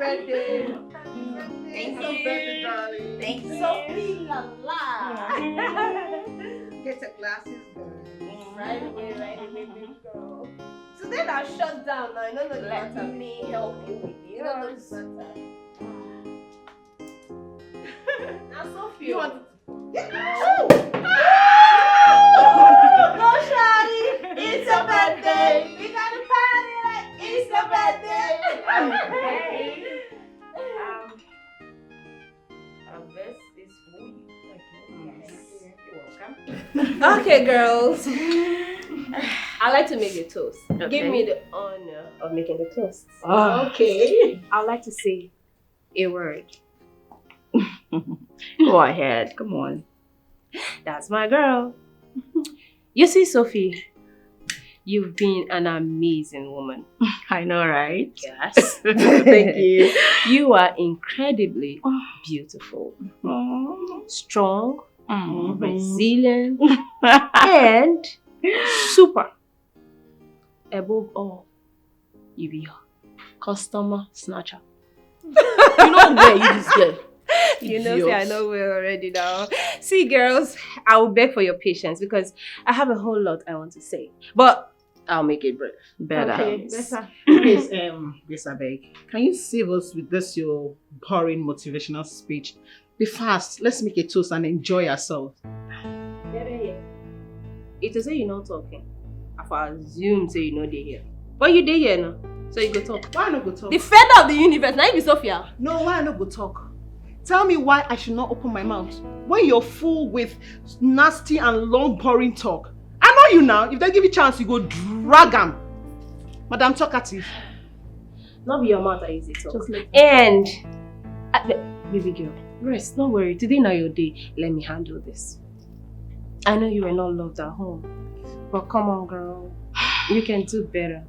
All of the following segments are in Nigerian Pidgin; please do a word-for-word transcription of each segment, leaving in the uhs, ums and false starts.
Birthday. Thank Happy birthday, darling. Thank you. Sophie la la. Get your glasses, girl. Right away, right away, baby girl. Today na shut down now. You don't know the Let matter. Me help you with You don't know the yours. Matter. Now Sophie. You want Oh, shawty, it's your birthday. We gotta party like it's your birthday. Okay. Um, uh, this is for you. Yes. You're welcome. Okay, girls. I'd like to make a toast. Give me the honor of making the toast. Ah. Okay. I'd like to say a word. Go ahead. Come on. That's my girl. You see, Sophie, you've been an amazing woman. I know, right? Yes. Thank you. You are incredibly beautiful, Oh. strong, Mm. resilient, and super. Above all, you be a customer snatcher. You know where you this girl. You know, say I know well already now. See, girls, I will beg for your patience because I have a whole lot I want to say, but I'll make it brief. Better. Okay, better. Please, um, Grace, I beg. Can you save us with this your boring motivational speech? Be fast. Let's make a toast and enjoy ourselves. It is say you're not talking. I for assume say you know they here, but you dey here now, so you go talk. Why I no go talk? The feather of the universe, now you be Sophia. No, why I no go talk? Tell me why I should not open my mouth when you're full with nasty and long boring talk. I know you now. If they give you chance, you go drag am. Madam Talkative. Not be your mouth I use it talk. Just let And uh, b- baby girl, rest, no worry. Today now your day. Let me handle this. I know you were not loved at home, but come on, girl, you can do better.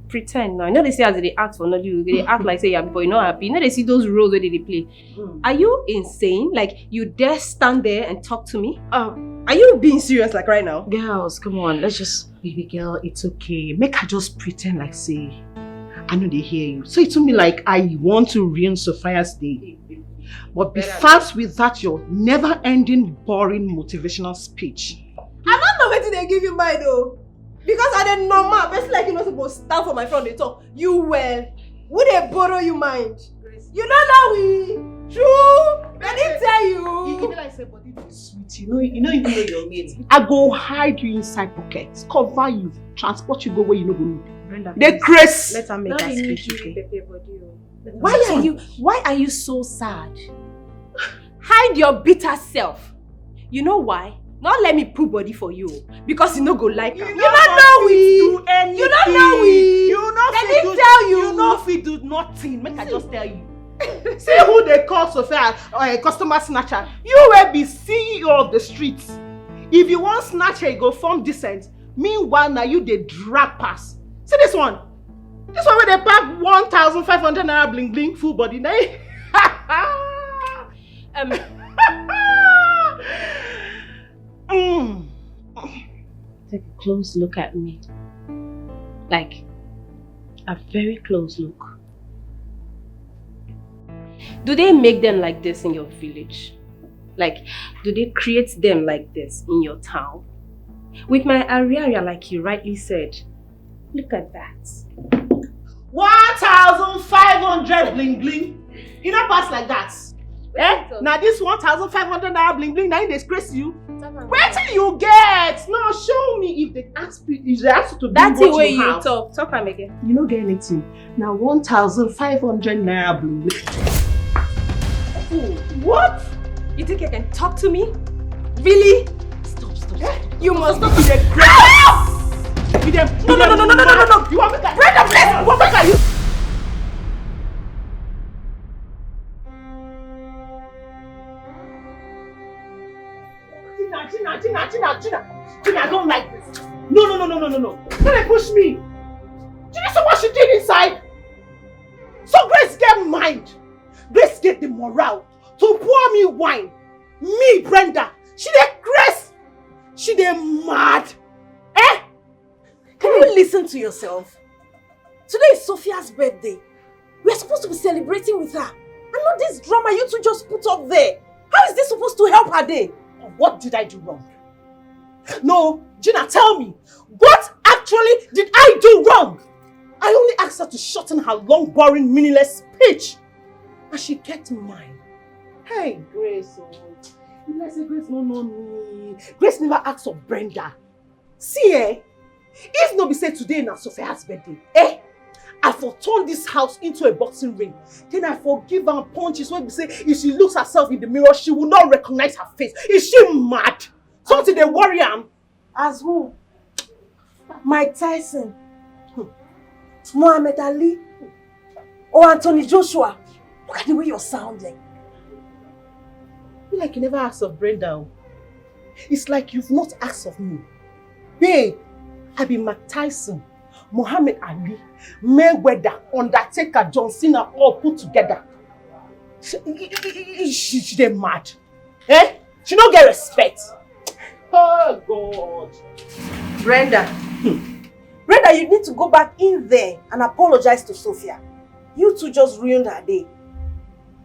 Pretend now. You know they say as they act for Nollywood, they act like say yeah, boy not happy. You know they see those roles where they play. Are you insane? Like you dare stand there and talk to me? Um, are you being serious like right now? Girls, come on, let's just, baby girl, it's okay. Make her just pretend like say I know they hear you. So it took me like I want to ruin Sophia's day. But be fast with that your never-ending boring motivational speech. I don't know wetin dey give you mind o. Because I dey normal, person like you no suppose stand for my front dey talk. You well, who dey borrow you mind? You no know we. True, dem dey tell You you. be like say body dey sweet. You know, you know, you know your mate. I go hide you inside pockets, cover you, transport you go where you no go know. Brenda, They please, craze. Let her make Not her the speech, need okay? Pepper body o. Why are you why are you so sad? Hide your bitter self. You know why? Not let me put body for you because you no go like am. You no know know we. Do anything. You no know we. You no Dem fit dey do. Tell you. You no fit do nothing. Make I just tell you. See who they call Sophia, uh, customer snatcher. You will be C E O of the streets. If you want snatch her, you go form decent. Meanwhile, now you dey drag pass. See this one. This one where they pack one thousand five hundred naira bling bling full body. Now Um, Mm. take a close look at me. Like a very close look. Do they make them like this in your village? Like, do they create them like this in your town? With my area, like you rightly said, look at that. One thousand five hundred bling bling. You not pass like that. Eh? Now this one thousand five hundred naira bling bling, now they disgrace you. Where till you get? No, show me if they ask pe- if they ask you to bring That's what the way you you have. Talk. Talk am again. You no get anything. Now one thousand five hundred naira bling bling. What? You think you can talk to me? Really? Stop, stop, stop. You must not be the You dem. No, no, no, no, no, no, no, no, no. You want me to? Brenda, please. What make I use? Gina, Gina, Gina, Gina, Gina, Gina, I don't like this. No, no, no, no, no, no, no. Don't they push me. Did you see what she did inside? So Grace get mind. Grace get the morale to pour me wine. Me, Brenda. She dey craze. She dey mad. Eh? Can you listen to yourself? Today is Sophia's birthday. You're supposed to be celebrating with her. And not this drama you two just put up there. How is this supposed to help her day? What did I do wrong? No, Gina, tell me. What actually did I do wrong? I only asked her to shorten her long, boring, meaningless speech. And she kept mine. Hey, Grace. Oh. Let's say Grace no know me. Grace never asked of Brenda. See, eh? If no be say today na Sophia's birthday, eh? I for turn this house into a boxing ring. Then I for give am punches wey be say if she looks herself in the mirror, she will not recognize her face. Is she mad? Something dey worry am. As who? Mike Tyson, hmm, Muhammad Ali, or Anthony Joshua? Look at the way you're sounding. Be like you never ask of Brenda. Oh. It's like you've not asked of me. Babe, I be Mike Tyson, Muhammad Ali, Mayweather, Undertaker, John Cena, all put together. She, she, she, she dey mad. Eh? She no get respect. Oh God. Brenda. Hmm. Brenda, you need to go back in there and apologize to Sophia. You two just ruined her day.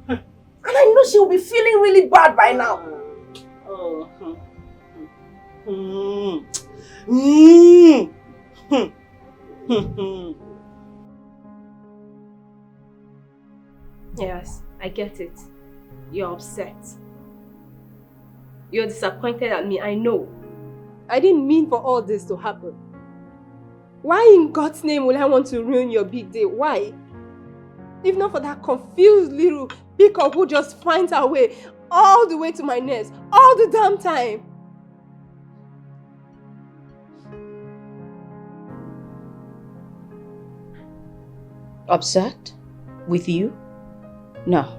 Hmm. And I know she will be feeling really bad by now. Oh. Hmm. Hmm. Hmm. Hmm. Hmm. Hmm. Yes, I get it. You're upset. You're disappointed at me, I know. I didn't mean for all this to happen. Why in God's name will I want to ruin your big day? Why? If not for that confused little peacock who just finds her way all the way to my nest all the damn time. Upset with you? No.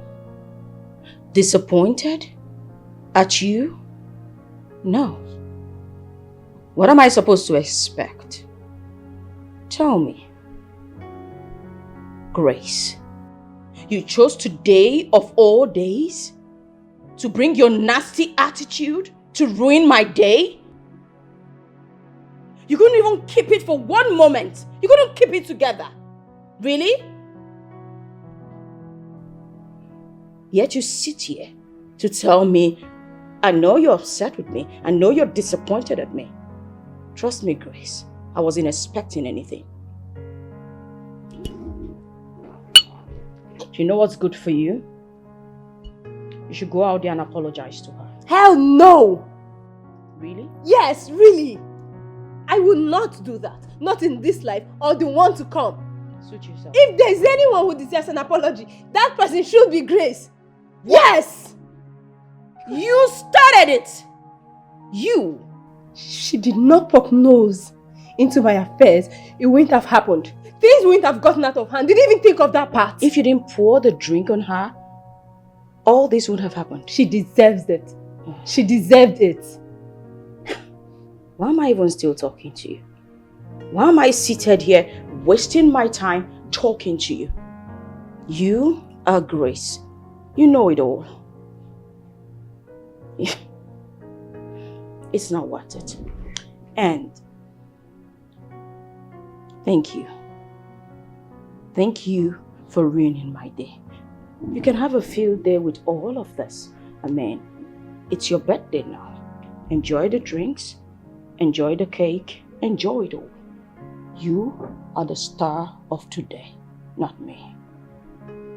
Disappointed at you? No. What am I supposed to expect? Tell me. Grace, you chose today of all days to bring your nasty attitude to ruin my day? You couldn't even keep it for one moment. You couldn't keep it together. Really? Yet you sit here to tell me, I know you're upset with me. I know you're disappointed at me. Trust me, Grace, I wasn't expecting anything. You know what's good for you? You should go out there and apologize to her. Hell no! Really? Yes, really! I will not do that. Not in this life or the one to come. Suit yourself. If there's anyone who deserves an apology, that person should be Grace. Yes! You started it! You! She did not poke nose into my affairs. It wouldn't have happened. Things wouldn't have gotten out of hand. Did you even think of that part? If you didn't pour the drink on her, all this would have happened. She deserves it. She deserved it. Why am I even still talking to you? Why am I seated here wasting my time talking to you? You are Grace. You know it all. It's not worth it. And thank you. Thank you for ruining my day. You can have a field day with all of this. I mean, it's your birthday now. Enjoy the drinks, enjoy the cake, enjoy it all. You are the star of today, not me.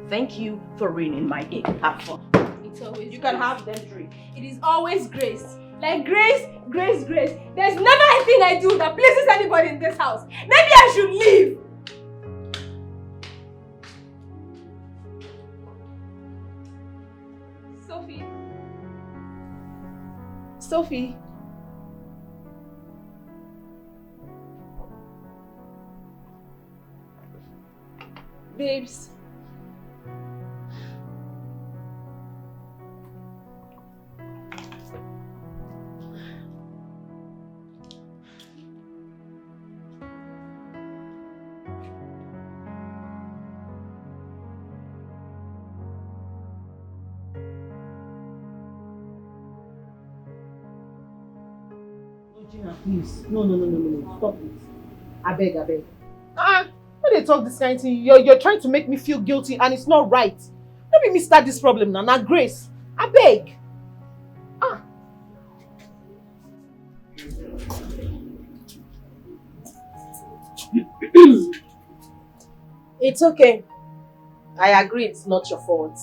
Thank you for ruining my day. Have fun. It's always You can Grace. Have them drink. It is always Grace. Like Grace, Grace, Grace. There's never a thing I do that pleases anybody in this house. Maybe I should leave. Sophie. Sophie. Babes. No, Gina, please. No, no, no, no, no, no. Stop it. Abeg, abeg. Ah, no dey Talk this kind thing. You're, you're trying to make me feel guilty and it's not right. Let me start this problem now. Now, Grace, I beg. Ah. It's okay. I agree it's not your fault.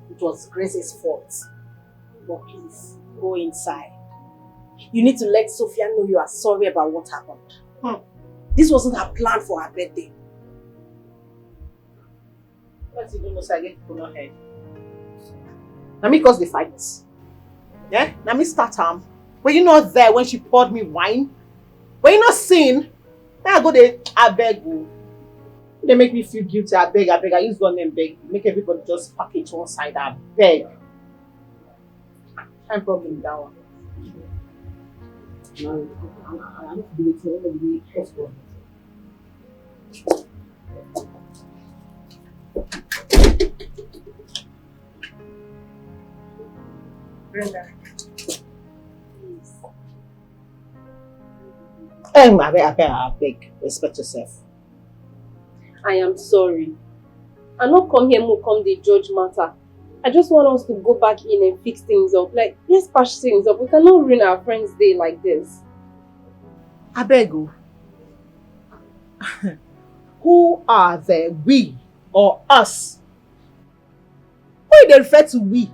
It was Grace's fault. But please, go inside. You need to let Sophia know you are sorry about what happened. Hmm. This wasn't her plan for her birthday. What you do, no, sir, get people no head. Now me cause the fight. Yeah? Now me start am. Were you not there when she poured me wine? Were you not seeing? Now I go dey, I beg you. They make me feel guilty. I beg, I beg. I use God name beg. Make everybody just package one side. I beg. Kind problem that one. No, I, I, I don't believe it. I don't believe it. Brenda. Um, I beg, I beg, I beg, respect yourself. I am sorry. I no come here, mo come dey judge matter. I just want us to go back in and fix things up. Like, let's patch things up. We cannot ruin our friend's day like this. I beg you. Who are the we or us? Who you dey refer to we?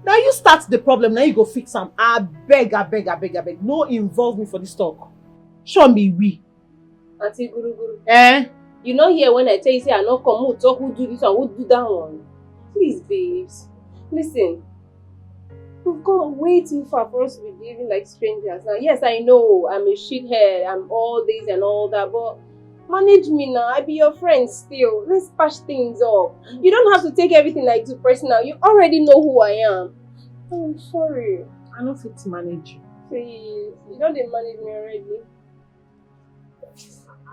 Now you start the problem, now you go fix am. I beg, I beg, I beg, I beg. No involve me for this talk. Show me we. Auntie Guruguru. Eh? You no hear when I tell you say I no come, who talk, who do this one, who do that one? Please, babes. Listen. We've come way too far for us to be behaving like strangers now. Yes, I know I'm a shithead, I'm all this and all that, but manage me now. I be your friend still. Let's patch things up. You don't have to take everything like too personal. You already know who I am. I'm sorry. I no fit manage you. Please, you don dey manage me already.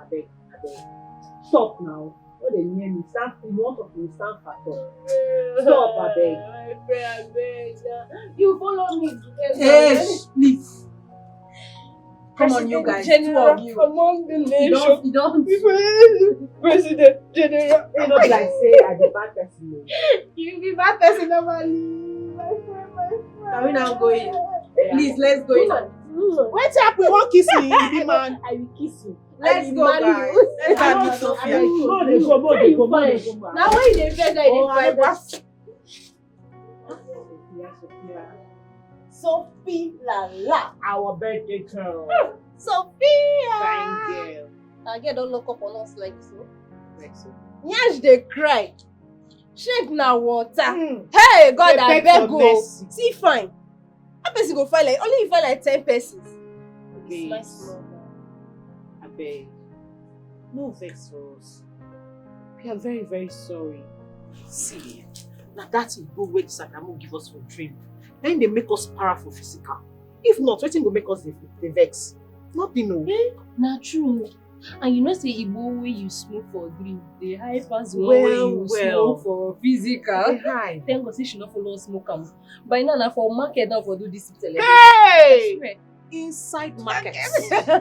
Abeg, abeg. Stop now. No dey near me. Stand, you want to stand for talk. Stop, abeg. I pray, abeg. You follow me. Hey, please. Come on, you guys. Two of you. Among the nation. You don't. President General. You know, like say I be bad person. You be bad person normally. My friend, my friend. Are we now going? Please, let's go in. Wait up, we won't kiss you, you be man. I will kiss you. Let's go, guys. Let's go meet Sophia. No, they go, no, they go, no, they go. Now when you dey vex, I dey vex. Sophia, Sophia. Sophie Lala. Our birthday girl. Sophia. Fine girl. Our girl don lock up on us like this, no? Like so. Nyash dey cry. Shake na water. Mm. Hey, God, I beg o. See fine. How person go find like, only you find like ten persons? Babes, abeg, no vex for us. We are very, very sorry. See, na that Igbo wey this Adamu give us for dream. Then they make us para for physical. If not, wetin go make us dey, dey vex? Nothing o. Eh, na true. And you know say Igbo wey you smoke for dream dey high pass the one wey you smoke for physical. Thank God say she no follow us smoke am. By now, na for market now for do this celebration. Hey! I swear. Inside market.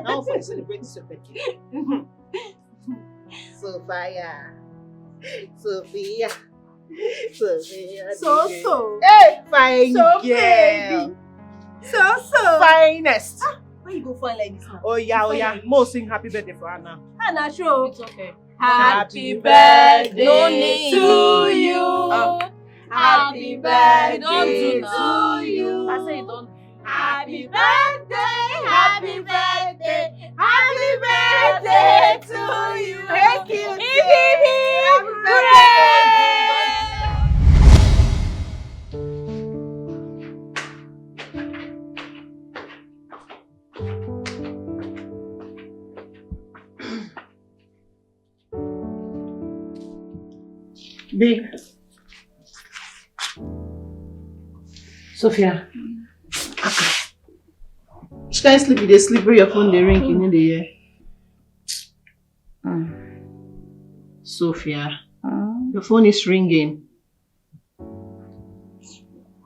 Now for celebrate this your birthday. Sophia. Sophia. Sophia. So, so. Hey, fine girl. So, baby. So, so. Finest. Ah, where you go find like this now? Oh yeah, oh yeah. Mo sing happy birthday for her now. Ah, na true. It's okay. Happy birthday to you. Happy birthday to you. I say you don't. Happy birthday, happy birthday, happy birthday to you. Hey, Kill Team. Happy birthday. Babe. Sophia. Which kind sleep you dey sleep wey your phone dey ring, you no dey hear? Mm. Sophia. Mm. Your phone is ringing.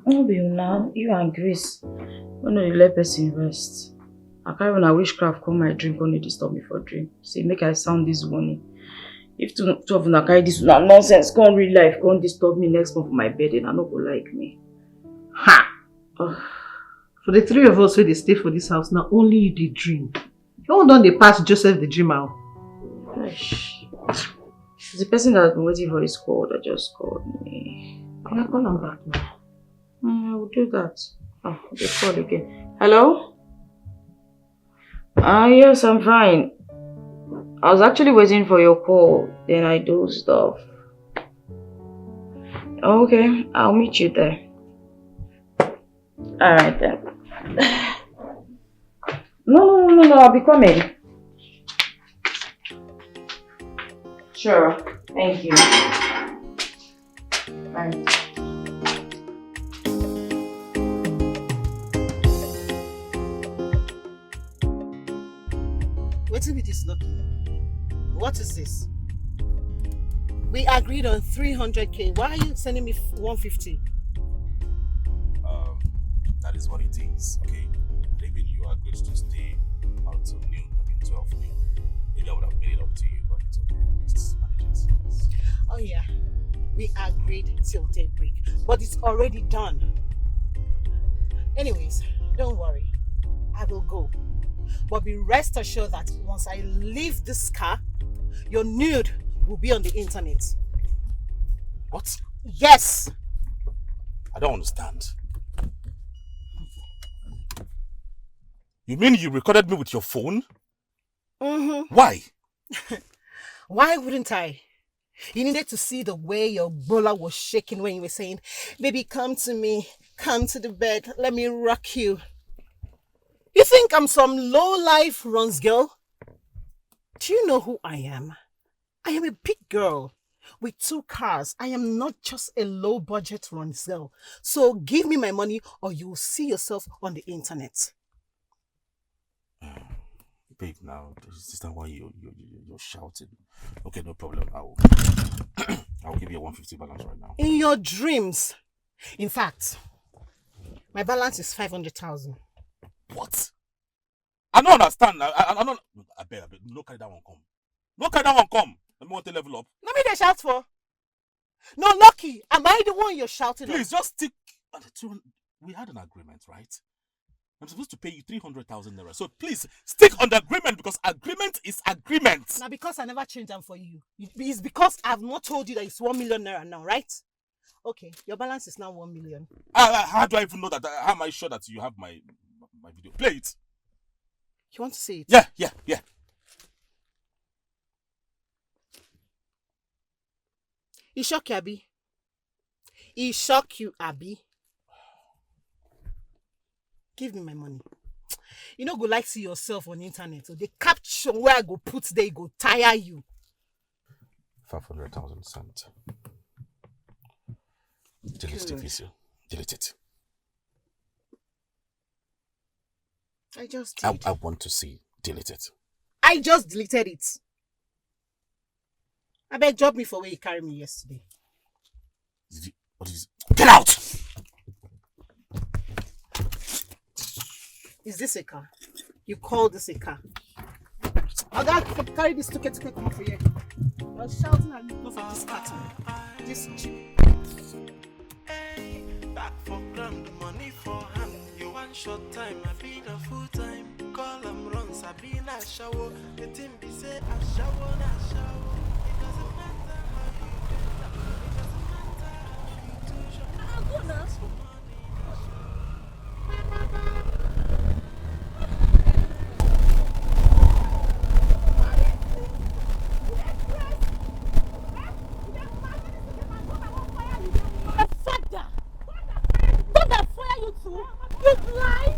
No be you now, you and Grace. When no dey let person rest. I carry una witchcraft come my dream, come dey disturb me for dream. Say make I sound this warning. If two, two of una carry this una nonsense come real life, come disturb me next month for my birthday, una no go like me. Ha! Ugh. For the three of us wey dey stay for this house, na only you dey dream. Your own don dey pass Joseph the dreamer. Eish. It's the person that I've been waiting for is called that just called me. Can I call am back now? Mm, I will do that. Oh, they call again. Hello? Ah, yes, I'm fine. I was actually waiting for your call, then I dozed off. Okay, I'll meet you there. All right then. No, no, no, no, no, I'll be coming. Sure. Thank you. Bye. Wetin be this, Lucky? What is this? We agreed on three hundred K. Why are you sending me one fifty? Um, that is what it is, okay? And even you agreed to stay until noon, I mean twelve noon. Maybe I would have made it up to you, but it's okay. Let's manage it. Oh yeah, we agreed till daybreak, but it's already done. Anyways, don't worry. I will go. But be rest assured that once I leave this car, your nude will be on the internet. What? Yes. I don't understand. You mean you recorded me with your phone? Mm-hmm. Why? Why wouldn't I? You needed to see the way your bola was shaking when you were saying, "Baby, come to me, come to the bed, let me rock you." You think I'm some low life runs girl? Do you know who I am? I am a big girl with two cars. I am not just a low budget runs girl. So give me my money or you will see yourself on the internet. Babe, now this is not why you, you, you- you're shouting. Okay, no problem. I'll I'll give you a one fifty balance right now. In your dreams. In fact, my balance is five hundred thousand. What? I don't understand. I, I, I don't. I bet, I bet. No carry that one come. No carry that one come. Let me want to level up. Let me dey shout for. No, Lucky, am I the one you're shouting at? Please just stick. Uh, two hundred, we had an agreement, right? I'm supposed to pay you three hundred thousand naira. So please stick on the agreement because agreement is agreement. Now, because I never change them for you, it's because I've not told you that it's one million naira now, right? Okay, your balance is now one million. Uh, uh, how do I even know that? Uh, how am I sure that you have my my video? Play it. You want to see it? Yeah, yeah, yeah. E shock you, abi? E shock you, abi? Give me my money. You no go like see yourself on internet. So the caption where I go put there go tire you. Five hundred thousand sent. Delete the Good. Video. Delete it. I just I, did. I want to see. Delete it. I just deleted it. I beg, drop me for where you carry me yesterday. Did you, what is? Get out! Is this a car? You call this a car? I got to carry this ticket to come for here. You're shouting at me. Go for this car to me. This jeep. Hey, back for ground, money for hand. You want short time, I be the full time. Call them runs, I be na shower. The thing be say, I shower, na shower. It doesn't matter how you do, it doesn't matter how you do. Ah, go now. Father! Thunder fire you too? You blind?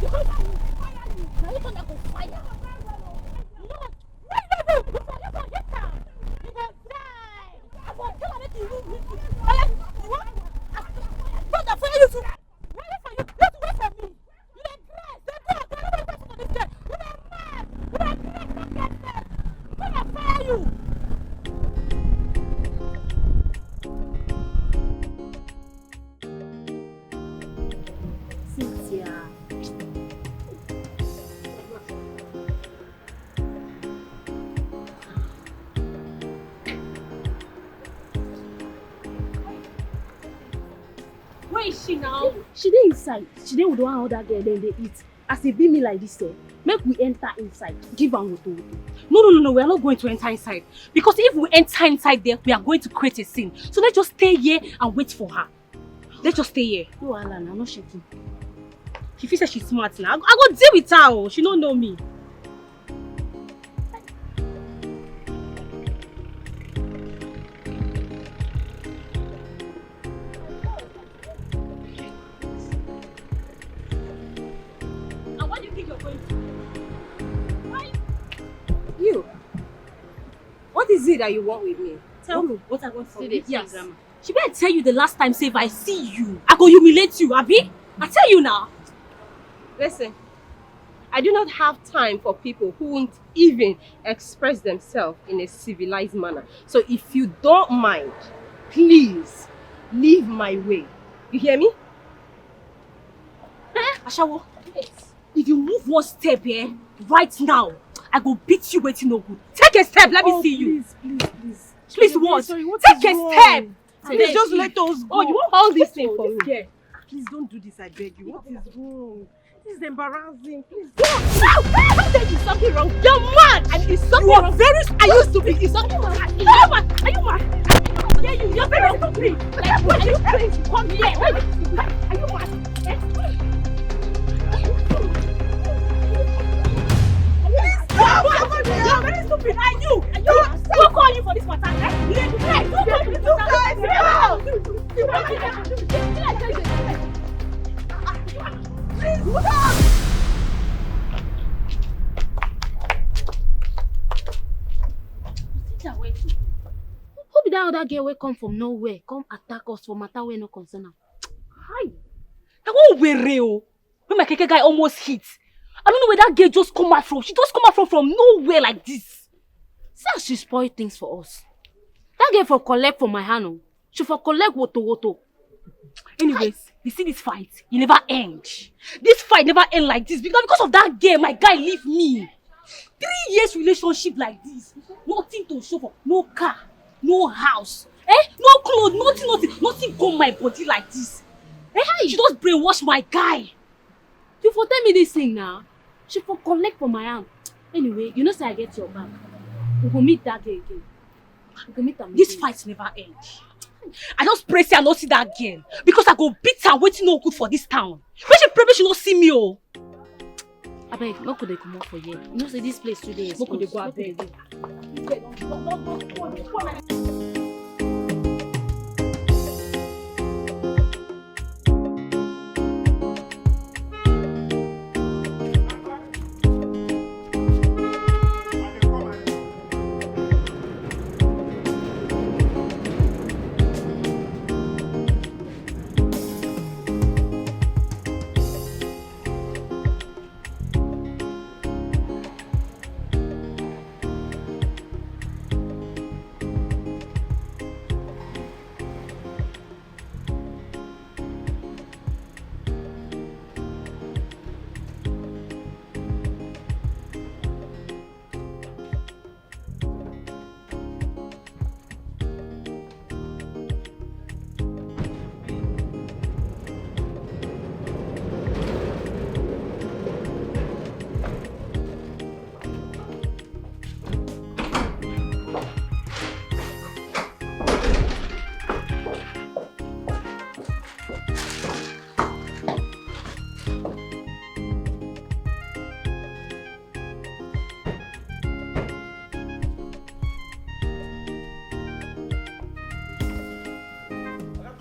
You go fire you. Now you thunder go fire. Lord, Where is she now? She dey inside. She dey with one other girl, then they eat. As e be me like this, eh, make we enter inside. Give am woto woto. No, no, no, no, we are not going to enter inside. Because if we enter inside there, we are going to create a scene. So let's just stay here and wait for her. Let's just stay here. No wahala na, no shaking. She feel say she smart now. I go, I go deal with her. Oh. She don't know me. And what do you think you're going to do? Why? You. What is it that you want with me? Tell me. What I want from you? Yes. She better tell you the last time, say if I see you, I go humiliate you, abi? I tell you now. Listen, I do not have time for people who won't even express themselves in a civilized manner. So if you don't mind, please leave my way. You hear me? Eh? Ashawo, if you move one step here, right now, I go beat you waiting no good. Take a step, let me see you. Please, please, please. Please what? Take a step. Please just let us go. Oh, you want all this thing for me? Please don't do this, I beg you. What is wrong? This is embarrassing. Please don't. How, how, how there is something wrong? You're mad. And it's something wrong. Very. Are you stupid? Is something wrong? Are you mad? Are you mad? Yeah, you. You're very stupid. Like, what are you crazy? Come here. Are you mad? Eh? Stop! You're very stupid. Are you? Are you? Who call you for this matter? Eh? Who call you for this matter? Please stop! Who be that other girl wey come from nowhere, come attack us for matter wey no concern am? Hi! Na one were o. When my keke guy almost hit, I don't know where that girl just come out from. She just come out from, from nowhere like this. See as she spoil things for us. That girl for collect for my hand o. She for collect woto woto. Anyways, you see this fight, e never end. This fight never end like this because, because of that girl, my guy leave me. Three years relationship like this, nothing to show for, no car, no house, eh, no clothes, nothing, nothing, nothing come my body like this. Eh, she just brainwash my guy. You for tell me this thing now. She for collect for my hand. Anyway, you know say I get your back. We go meet that girl again. We go meet am. This fight never end. I just pray say I no see that girl because I go beat her. Wetin no good for this town. When she pray, make she no see me o. Abeg, make we dey comot for here. You know say this place too dey exposed. Make we dey go, abeg. Oga,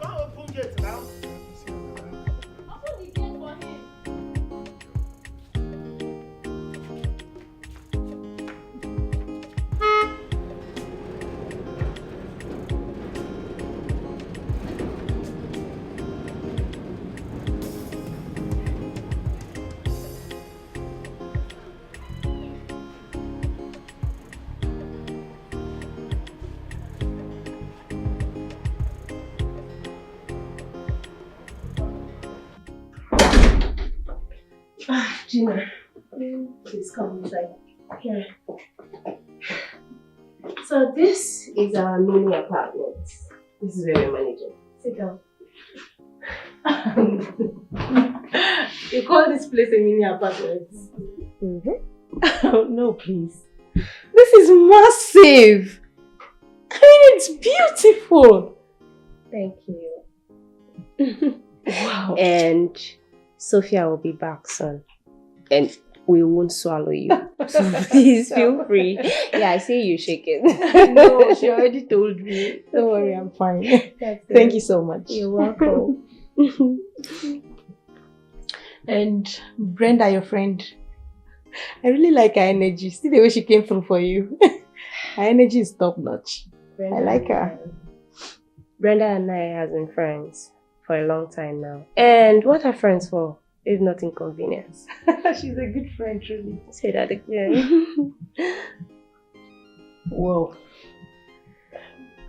come open gate now. Open the gate for him. Ah, Gina, please come inside. Yeah. So this is our mini apartment. This is where we're managing. Sit down. You call this place a mini apartment? Mm-hmm. No, please. This is massive. I mean, it's beautiful. Thank you. Wow. And Sophia will be back soon. And we won't swallow you. So please feel free. Yeah, I see you shaking. No, she already told me. Don't worry, I'm fine. That's Thank good. You so much. You're welcome. And Brenda, your friend, I really like her energy. See the way she came through for you. Her energy is top notch. I like her. Brenda and I has been friends for a long time now. And what are friends for if not inconvenience? She's a good friend, truly. Say that again. Wow.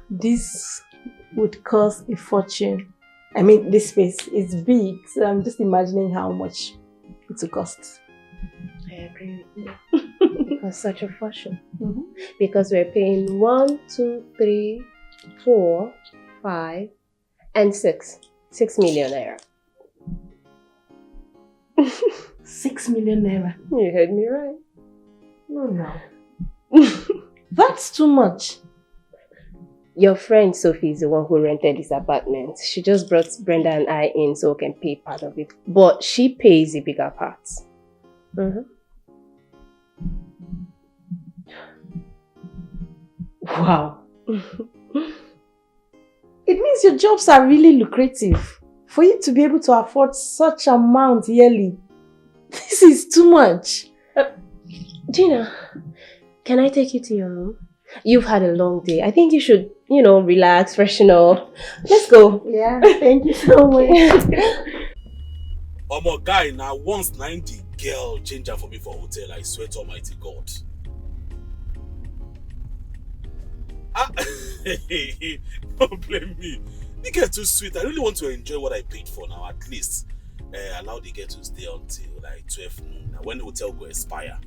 This would cost a fortune. I mean, this space is big, so I'm just imagining how much it will cost. I agree with you. It was such a fortune. Mm-hmm. Because we're paying one, two, three, four, five, and six. Six million naira. Six million naira. You heard me right. No, no. That's too much. Your friend Sophie is the one who rented this apartment. She just brought Brenda and I in so we can pay part of it. But she pays the bigger part. Mm-hmm. Wow. It means your jobs are really lucrative. For you to be able to afford such amount yearly, this is too much. Uh, Gina, can I take you to your room? You've had a long day. I think you should, you know, relax, freshen up. Let's go. Yeah, thank you so much. Omo guy, na once na him the girl change am for me for hotel. I swear to Almighty God. Ah, don't blame me. The girl too sweet. I really want to enjoy what I paid for now. At least, uh, allow the girl to stay until like twelve noon. Now when the hotel go expire.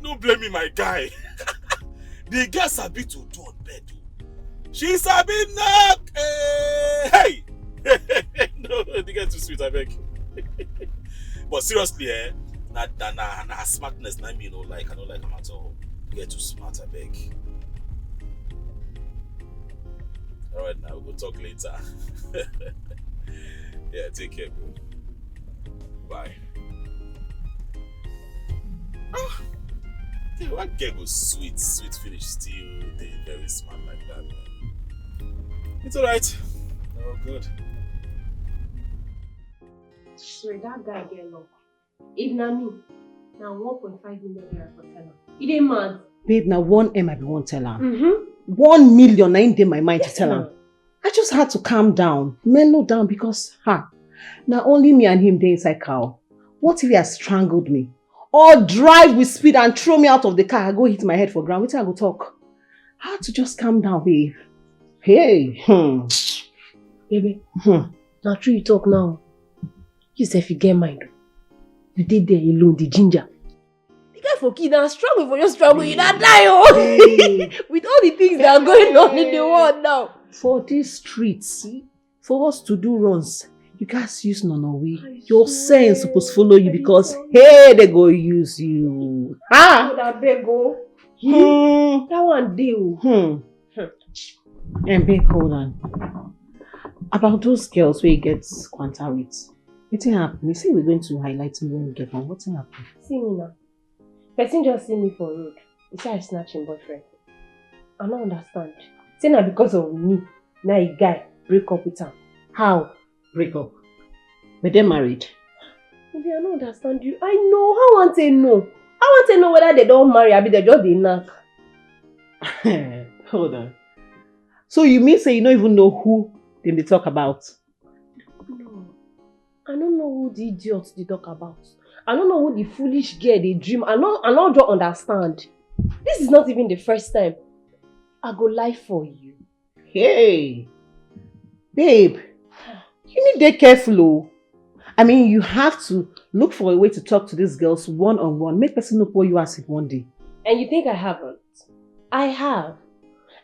No blame me, my guy. The girl sabi to do on bed. She sabi knock. Eh, hey! No, the girl too sweet, I beg. But seriously, eh, na na na na her smartness na me no like. I don't like him at all. The girl too smart, I beg. All right, now we'll talk later. Yeah, take care, bro. Bye. Ah, yeah, one girl go sweet, sweet finish still dey very smart like that, man. It's alright. Oh, good. So that guy get luck. If na me, na one point five million naira for tell am. E dey mad. Babe, na one M I be wan tell am. Mm-hmm. One million na im dey my mind to tell am. I just had to calm down, mellow down because, ha, na only me and him dey inside car. What if he has strangled me? Or drive with speed and throw me out of the car, I go hit my head for ground. Wetin I go talk? I had to just calm down, babe. Hey, hmm. Baby, hmm. Na true you talk now. You sef you get mind. You dey there alone, the ginger. The guy for kid na struggle for your struggle, you na die oh. With all the things that are going on in the world now. For these streets, for us to do runs, you guys use nonowe. Your sense supposed follow you because hey, they go use you. Ha! Abeg o. Hmm. That one dey o. Hmm. And babe, hold on. About those girls wey get quanta with, wetin happen? You say we're going to highlight me when we get home. Wetin happen? See me now. Person just see me for road. He say I snatch him boyfriend. I no understand. Say na because of me, na a guy break up with am. How? Break up? Were they married? Baby, I no understand you. I know. How I wan take know? How I wan take know whether they don marry abi they just dey knack? Hold on. So you mean say you no even know who dem dey talk about? No. I no know who the idiot dey talk about. I no know who the foolish girl dey dream. I no, I no just understand. This is not even the first time. I go lie for you. Hey, babe, you need to be careful o. I mean, you have to look for a way to talk to these girls one on one. Make person know who you are one day. And you think I haven't? I have.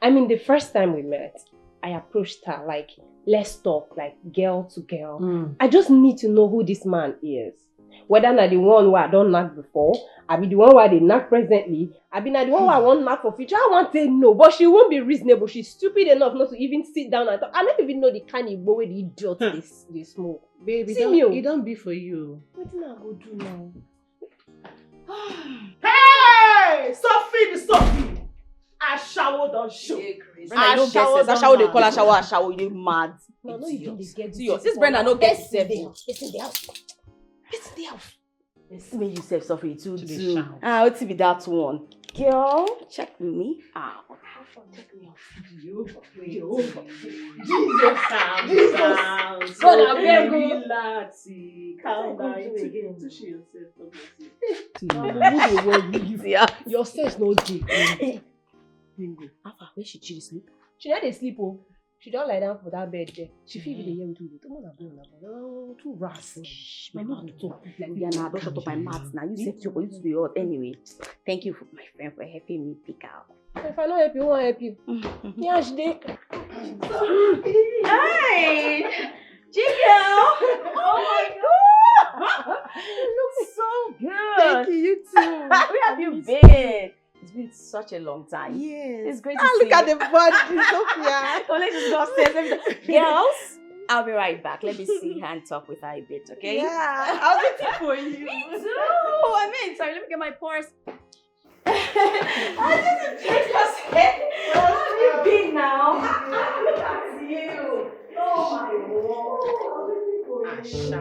I mean, the first time we met, I approached her like, let's talk, like, girl to girl. Mm. I just need to know who this man is. Whether na the one where I don't knock before, I be the one where they knock presently, I be na the one where I want knock for future. I want to know, but she won't be reasonable. She's stupid enough not to even sit down and talk. I don't even know the kind of way the idiot this this smoke. Baby, see don't, me, oh. It don't be for you. What do I go do now? Hey! Sophie, the Sophie! Ashawo don't show. Ashawo don't Ashawo, they call mad. Ashawo, Ashawo, you dey mad. No, no, you dey get this. This Brenda no get sense. Person dey house. Person dey house. Person dey house. Person dey house. Make you sef suffer too. Ah, what be that one? Girl, check me out. Jehovah, Jehovah, Jesus, Jesus. God, I beg you. Relax. Calm down. Again. Tushy yourself. Who dey worry you? Your sense no dey. Bingo. Alpha, where she chill sleep? She no dey sleep oh. She don't lie down for that bed there. She feel the year with me. Come on, I'm going. Too rash. My mouth dey talk like. Yeah, now I don't shut up my mouth now. You said you go use the odd anyway. Thank you, for my friend, for helping me pick out. If I no help you, who wan help you? Yeah, she dey. Hi, Chico. Oh my God, you look so good. Thank you. You too. Where have you been? It's been such a long time. Yes. It's great to see you. Ah, look at the body, Sophia. Don't let this girl say everything. Girls, I'll be right back. Let me see her and talk with her a bit, okay? Yeah, I'll be waiting for you. Me too. I mean, sorry, let me get my purse. I didn't take your head. How have you been now? Ah, ah, look at you. Oh my God. Asha.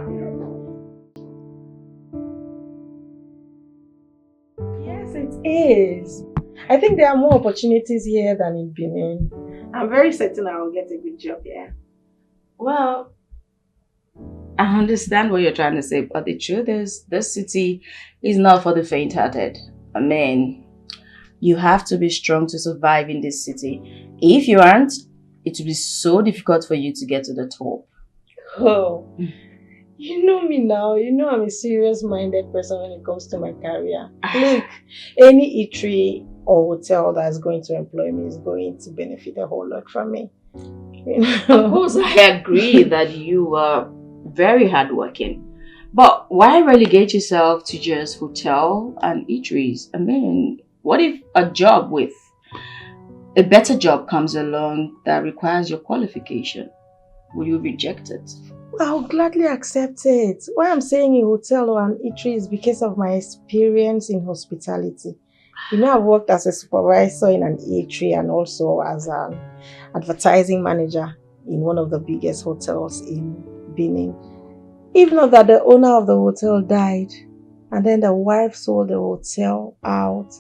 Yes, it is. I think there are more opportunities here than in Benin. I'm very certain I will get a good job here. Well, I understand what you're trying to say, but the truth is, this city is not for the faint-hearted. I mean, you have to be strong to survive in this city. If you aren't, it will be so difficult for you to get to the top. Oh, you know me now. You know I'm a serious-minded person when it comes to my career. Look, any eatery or hotel that's going to employ me is going to benefit a whole lot from me. Of course, I agree that you are very hardworking. But why relegate yourself to just hotel and eateries? I mean, what if a job with a better job comes along that requires your qualification? Will you reject it? I'll gladly accept it. Why I'm saying a hotel or an eatery is because of my experience in hospitality. You know, I've worked as a supervisor in an eatery and also as an advertising manager in one of the biggest hotels in Benin. If not that the owner of the hotel died, and then the wife sold the hotel out,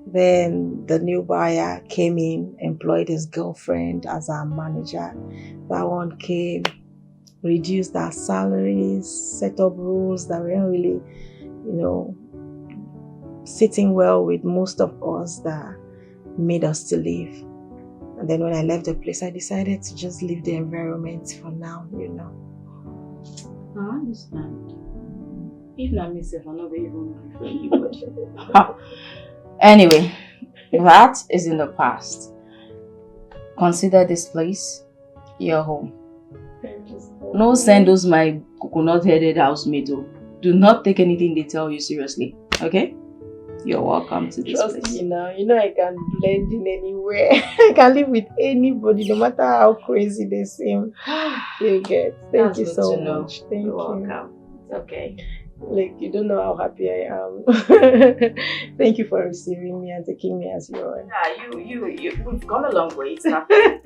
then the new buyer came in, employed his girlfriend as our manager. That one came, reduced our salaries, set up rules that weren't really, you know, sitting well with most of us, that made us to leave. And then when I left the place, I decided to just leave the environment for now, you know. I understand. If not myself, I'm not even for anybody. Anyway, that is in the past. Consider this place your home. Thank you so much. No send those my coconut-headed housemates, oh. Do not take anything they tell you seriously, okay? You're welcome to this place. Trust me now. You know I can blend in anywhere. I can live with anybody, no matter how crazy they seem. You get. Thank you so much. Thank you. You're welcome. It's okay. Like, you don't know how happy I am. Thank you for receiving me and taking me as you are. Yeah, you, you, you, we've come a long way. It's nothing.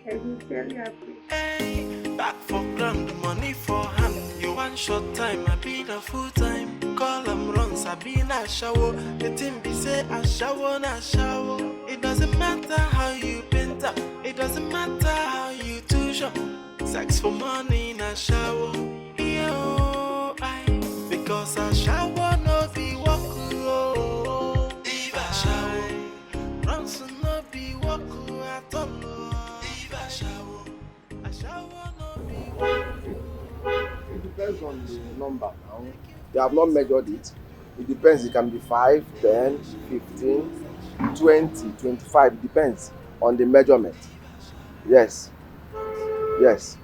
I'm very happy. Hey, back for ground, money for hand. You want short time, I be the full time. Call them runs, I be na shower. The thing be say, I shower, na shower. It doesn't matter how you paint up. It doesn't matter how you too shop. Sex for money, na shower. Yo, I. Because I shower, no be walk, oh. If I shower. Ransom no be work at all. Leave Ashawo. Ashawo no be work. It depends on the number now. They have not measured it. It depends. It can be five, ten, fifteen. twenty, twenty-five, depends on the measurement. Yes. Yes.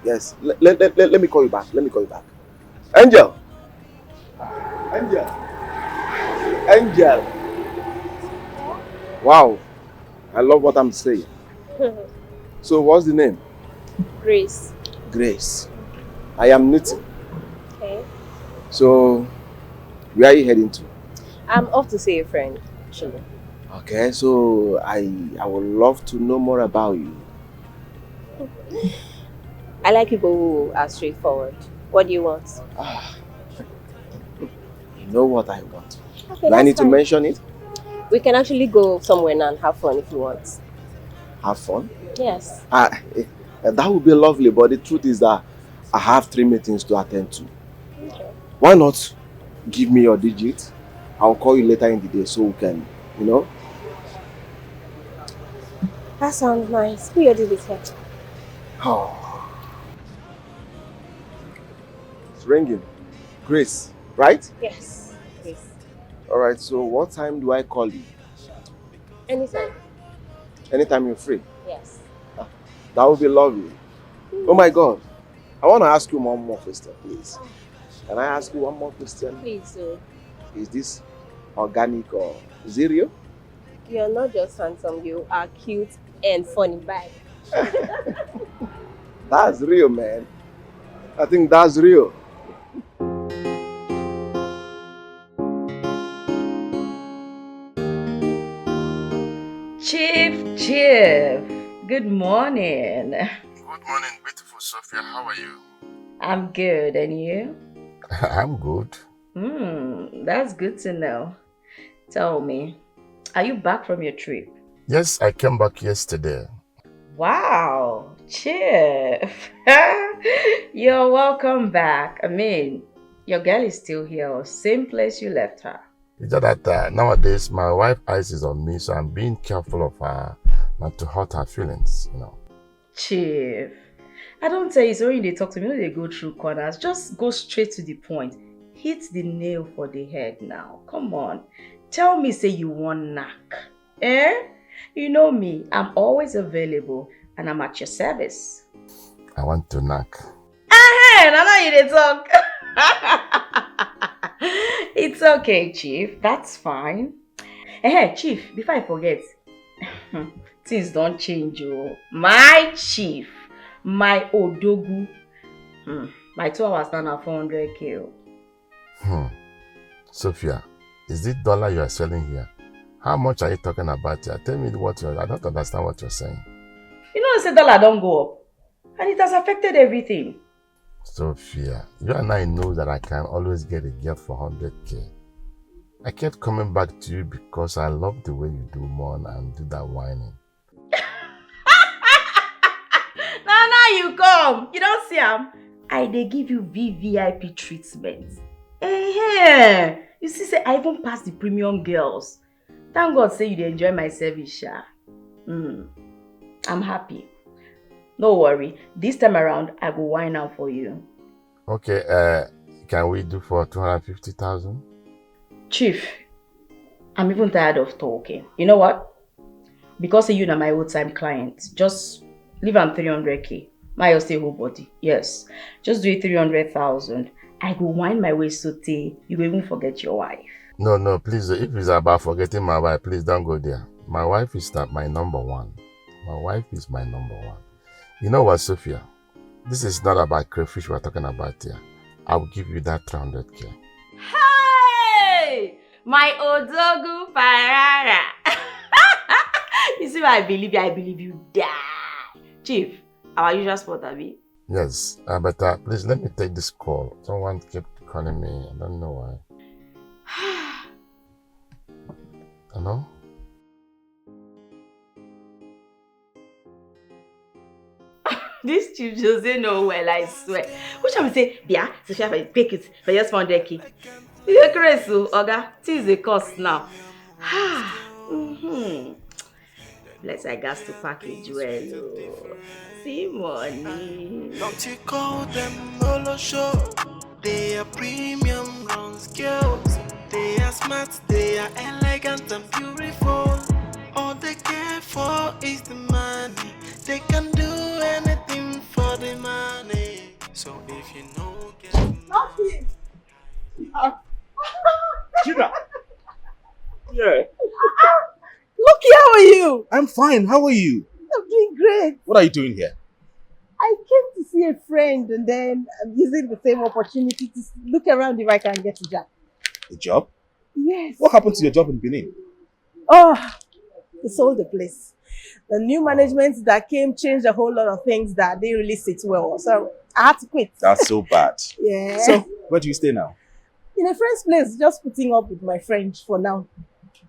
Yes. Let, let, let, let me call you back. Let me call you back. Angel. Angel. Angel. Wow. I love what I'm saying. So, what's the name? Grace. Grace. I am Newton. Okay. So, where are you heading to? I'm off to see a friend, actually. Okay, so I I would love to know more about you. I like people who are straightforward. What do you want? Ah, you know what I want. Okay, Do I that's need to fine. Mention it? We can actually go somewhere now and have fun if you want. Have fun. Yes. Ah, eh, that would be lovely, but the truth is that I have three meetings to attend to. Why not give me your digit? I'll call you later in the day so we can, you know. That sounds nice. Who your digit here? Oh. It's ringing. Grace, right? Yes. Yes. All right, so what time do I call you? Anytime. Anytime you're free. Yes. That would be lovely. Oh my God. I want to ask you one more question, please. Can I ask you one more question? Please do. Is this organic or is it real? You're not just handsome, you are cute and funny. Bye. That's real, man. I think that's real. Chief, Chief, good morning. Good morning, beautiful Sophia. How are you? I'm good, and you? I'm good. Hmm, that's good to know. Tell me, are you back from your trip? Yes, I came back yesterday. Wow, Chief. You're welcome back. I mean, your girl is still here, same place you left her. It's just that uh, nowadays my wife eyes is on me, so I'm being careful of her, not to hurt her feelings, you know. Chief, I don't tell you, so when you dey talk to me, no dey go through corners. Just go straight to the point. Hit the nail for the head now. Come on. Tell me say you want knack. Eh? You know me, I'm always available and I'm at your service. I want to knack. Eh, na now you dey talk. It's okay, Chief. That's fine. Eh, Chief, before I forget, things don change o. My chief, my odogu. Hmm, my two hours now na four hundred K o. Hmm. Sophia, is it dollar you are selling here? How much are you talking about here? Tell me what you I don't understand what you're saying. You know say dollar don go up and it has affected everything. Sophia, you and I know that I can always get a girl for one hundred K. I kept coming back to you because I love the way you do mourn and do that whining. Now now you come. You don see am? I dey give you V V I P treatment. Eh, you see say I even pass the premium girls. Thank God say you dey enjoy my service, sha. Hmm. I'm happy. No worry. This time around, I go wine am for you. Okay, uh, can we do for two hundred fifty thousand? Chief, I'm even tired of talking. You know what? Because say you na my old time client, just leave am three hundred K. My your stay whole body. Yes. Just do it three hundred thousand. I go wine my way so tey you go even forget your wife. No, no, please. If it's about forgetting my wife, please don't go there. My wife is not my number one. My wife is my number one. You know what, Sophia? This is not about crayfish we're talking about here. I will give you that three hundred K. Hey! My Odogu Parara! You see why I believe you? I believe you die. Chief, our usual spot, abi? Yes, uh, but uh, please let me take this call. Someone kept calling me. I don't know why. Hello? This chief Jose no well, I swear. Which time say, Bia, Sophia, for take it for just one hundred K. You dey crazy, Oga. Things dey cost now. Mm-hmm. Bless, I got to package well. Oh. See money. Don't you call them Molo Show? They are premium bronze girls. They are smart, they are elegant and beautiful. All they care for is the money. They can do anything for the money. So if you know, get Nothing. Judah! Yeah. Lucky, how are you? I'm fine. How are you? I'm doing great. What are you doing here? I came to see a friend and then I'm using the same opportunity to look around if I can get a job. A job? Yes. What happened to your job in Benin? Oh, they sold the place. The new management that came changed a whole lot of things that didn't really sit well. So I had to quit. That's so bad. Yeah. So, where do you stay now? In a friend's place, just putting up with my friend for now.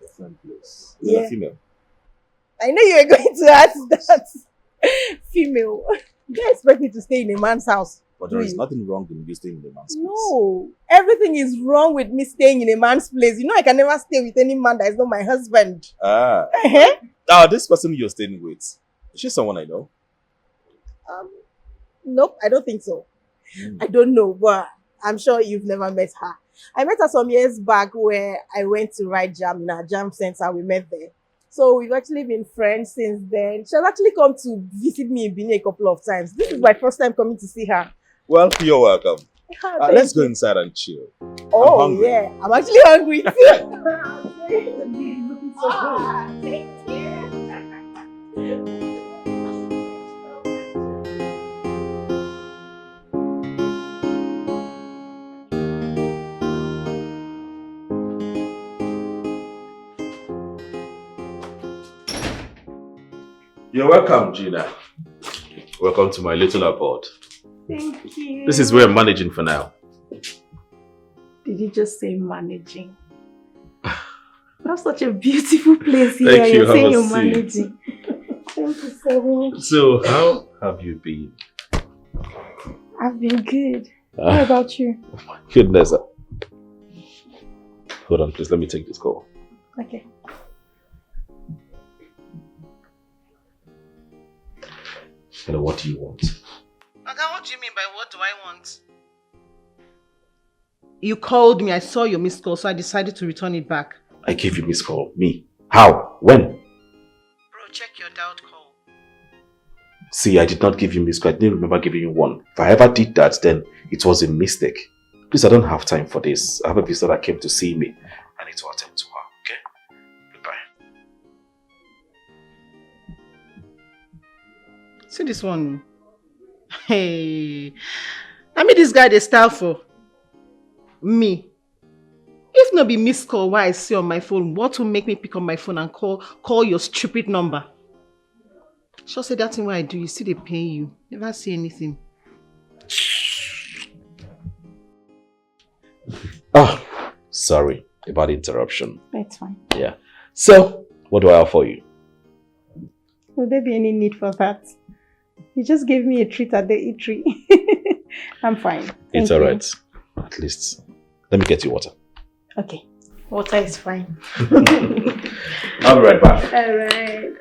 Different place. You're Yeah. a female. I know you were going to ask that. Female. You don't expect me to stay in a man's house. But there is Hmm. nothing wrong in you staying in a man's place. No, everything is wrong with me staying in a man's place. You know, I can never stay with any man that is not my husband. Ah. Uh-huh. Ah, this person you're staying with, is she someone I know? Um, nope, I don't think so. Hmm. I don't know, but I'm sure you've never met her. I met her some years back where I went to write jam in our jam center. We met there. So we've actually been friends since then. She's actually come to visit me in Benin a couple of times. This is my first time coming to see her. Well, you're welcome. Ah, Uh, thank let's go you. Inside and chill. Oh, hungry. Yeah. I'm actually hungry too. Looking so good. Ah, thank you. You're welcome, Gina. Welcome to my little abode. Thank you. This is where I'm managing for now. Did you just say managing? That's such a beautiful place here. Thank you, You're saying have a you're seat. Managing. Thank you so much. So, how have you been? I've been good. How Ah, about you? goodness. Hold on, please. Let me take this call. Okay. Hello, what do you want? Oga, what do you mean by what do I want? You called me, I saw your missed call, so I decided to return it back. I gave you missed call. Me? How? When? Bro, check your dialed call. See, I did not give you missed call. I didn't remember giving you one. If I ever did that, then it was a mistake. Please, I don't have time for this. I have a visitor that came to see me, and it will attend to her. Okay? Goodbye. See this one. Hey. I mean, this guy they style for me. If not be missed call, why I see on my phone, what will make me pick up my phone and call call your stupid number? Sure say that thing what I do, you see they pay you. Never see anything. Oh, sorry about the interruption. That's fine. Yeah. So, what do I have for you? Would there be any need for that? You just gave me a treat at the eatery. I'm fine. It's Thank all you. Right. At least, let me get you water. Okay. Water is fine. I'll be right back. All right.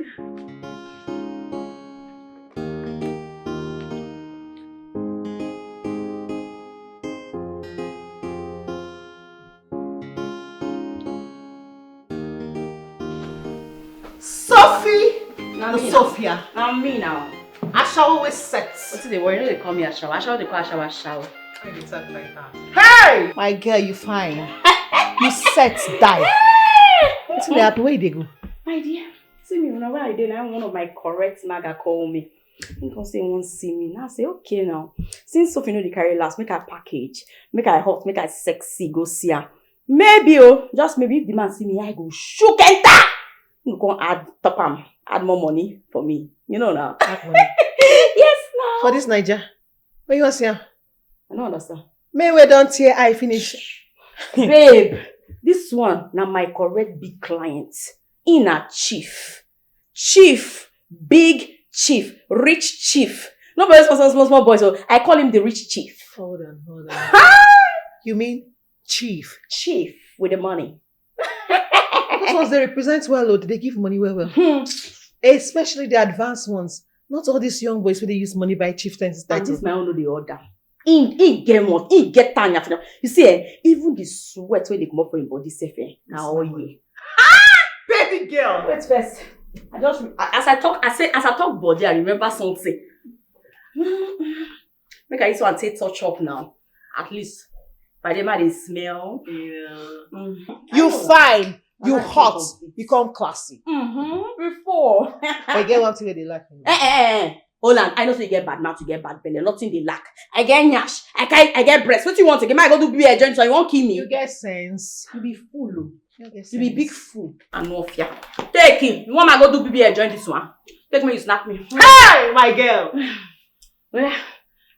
Sophie! Na me now. Sophia! Na me now. Ashawo always set. Wetin dey worry? No dey call me ashawo. Ashawo dey call ashawo ashawo. Hey! My girl, you fine. You set die. Wetin dey happen? Where you dey go? My dear, see me now where I dey now. One of my correct maga call me. He come say he wan see me. Now I say okay now. Since Sophie no dey carry last, make I package, make I hot, make I sexy go see her. Maybe oh, just maybe if the man see me, I go shook enter. He go come add top am, add more money for me. You know now. Add money. Yes now. For this Naija, where you wan see am? I don't understand. Me wey don tear eye finish. Babe, this one na my correct big client. He na chief. Chief, big chief, rich chief. No be small, small, small, small boy, so I call him the rich chief. Hold on, hold on. You mean chief? Chief with the money. Those ones they represent well, oh, they give money well, well. Hmm. Especially the advanced ones. Not all these young boys where they use money buy chieftaincy And title. this my own no dey order. He, he get mouth, he get tanya for them. You see, eh, even the sweat wey dey comot for him body sef, eh, na all you. Baby girl. Wait first. I just, as I talk, I say, as I talk body, I remember something. Make I use one take touch up now. At least, by the man dey smell. Yeah. Mm. You fine, you hot, you come classy. Mm-hmm. Before. But get one thing wey dey lack. Eh, eh, eh. Hold on, I know say you get bad mouth, you get bad belly, nothing dey lack. I get nyash, I get, I get breast. What you want again? I go do B B L join, so you won't kill me. You get sense. You be fool, oh. You get sense. You be big fool. I no fear. Take him. You want me go do B B L join this one? Take me, you snap me. Hey, my girl. Yeah.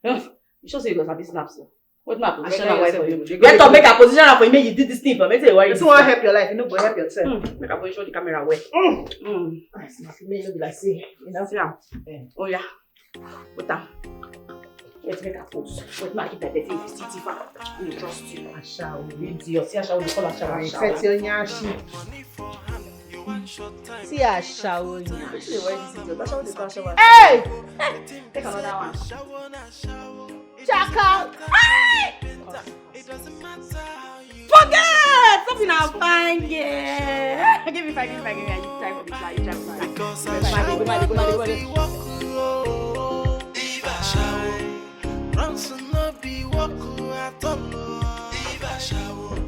You sure say you go sabi snap so? What my position and why for you? Get up, make a position for you, make you do this thing for me. Say why you. This one help your life, you know, go help yourself. Mm, make a position the camera well. Mm. Mm. I see, me no be like say, you know. See am. Eh. Oh yeah. Put am. Let's make a pose. Wait, make I keep that dirty. If you see Tifa, we trust you. Ashawo. Idiot. See Ashawo, you call Ashawo. Set your nyashi. See Ashawo nyashi. This is why this idiot. Ashawo dey call Ashawo. Hey! Take another one. Chaka. Hey! Forget! Something I'm fine, yeah. Give me five, give me five, give me five. You try for me, try, you try for me. Because I shall not be walk. If I shall, Ransom not be walk at all. If I shall,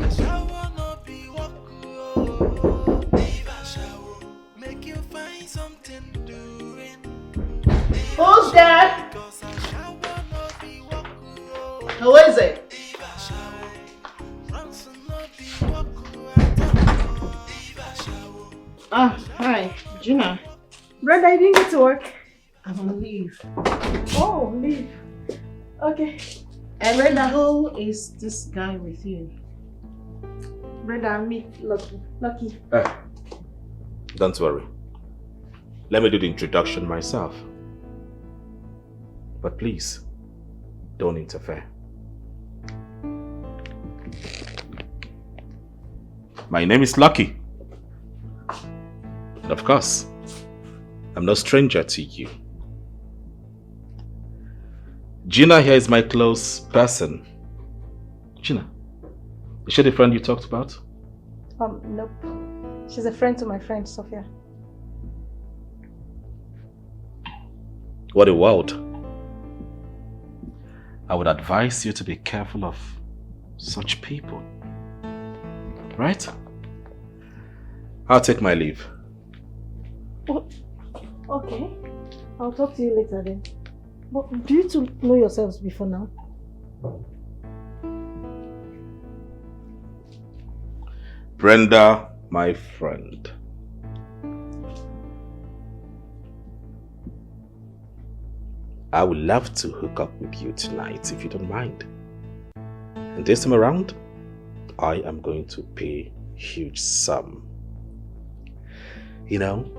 I shall not be walk. If I shall, make you find something doing. Who's there? Who is it? Ah, hi, Gina. Brother, you didn't get to work? I'm on leave. Oh, leave. Okay. And Brenda, who is this guy with you? Brenda, me, Lucky. Lucky. Eh, don't worry. Let me do the introduction myself. But please, don't interfere. My name is Lucky. And of course, I'm no stranger to you. Gina here is my close person. Gina, is she the friend you talked about? Um, nope. She's a friend to my friend, Sophia. What a world. I would advise you to be careful of such people. Right? I'll take my leave. Oh, okay. I'll talk to you later then. But do you two know yourselves before now? Brenda, my friend. I would love to hook up with you tonight if you don't mind. And this time around, I am going to pay huge sum. You know,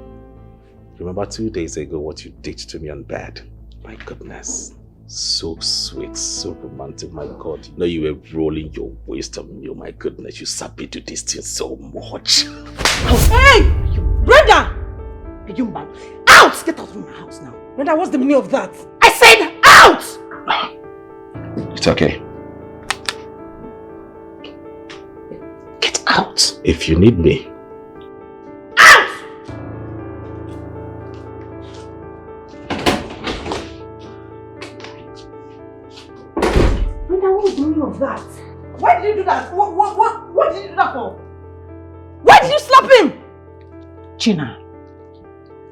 remember two days ago what you did to me on bed? My goodness. So sweet, so romantic, my God. You know you were rolling your waist on me. Oh my goodness, you sabi do this thing so much. Hey! You brother! Are you mad? Out! Get out of my house now. Brother, what's the meaning of that? I said out! It's okay. Get out! If you need me. Out! Brenda, what was the meaning of that? Why did you do that? What, what, what, what did you do that for? Why did you slap him? Gina,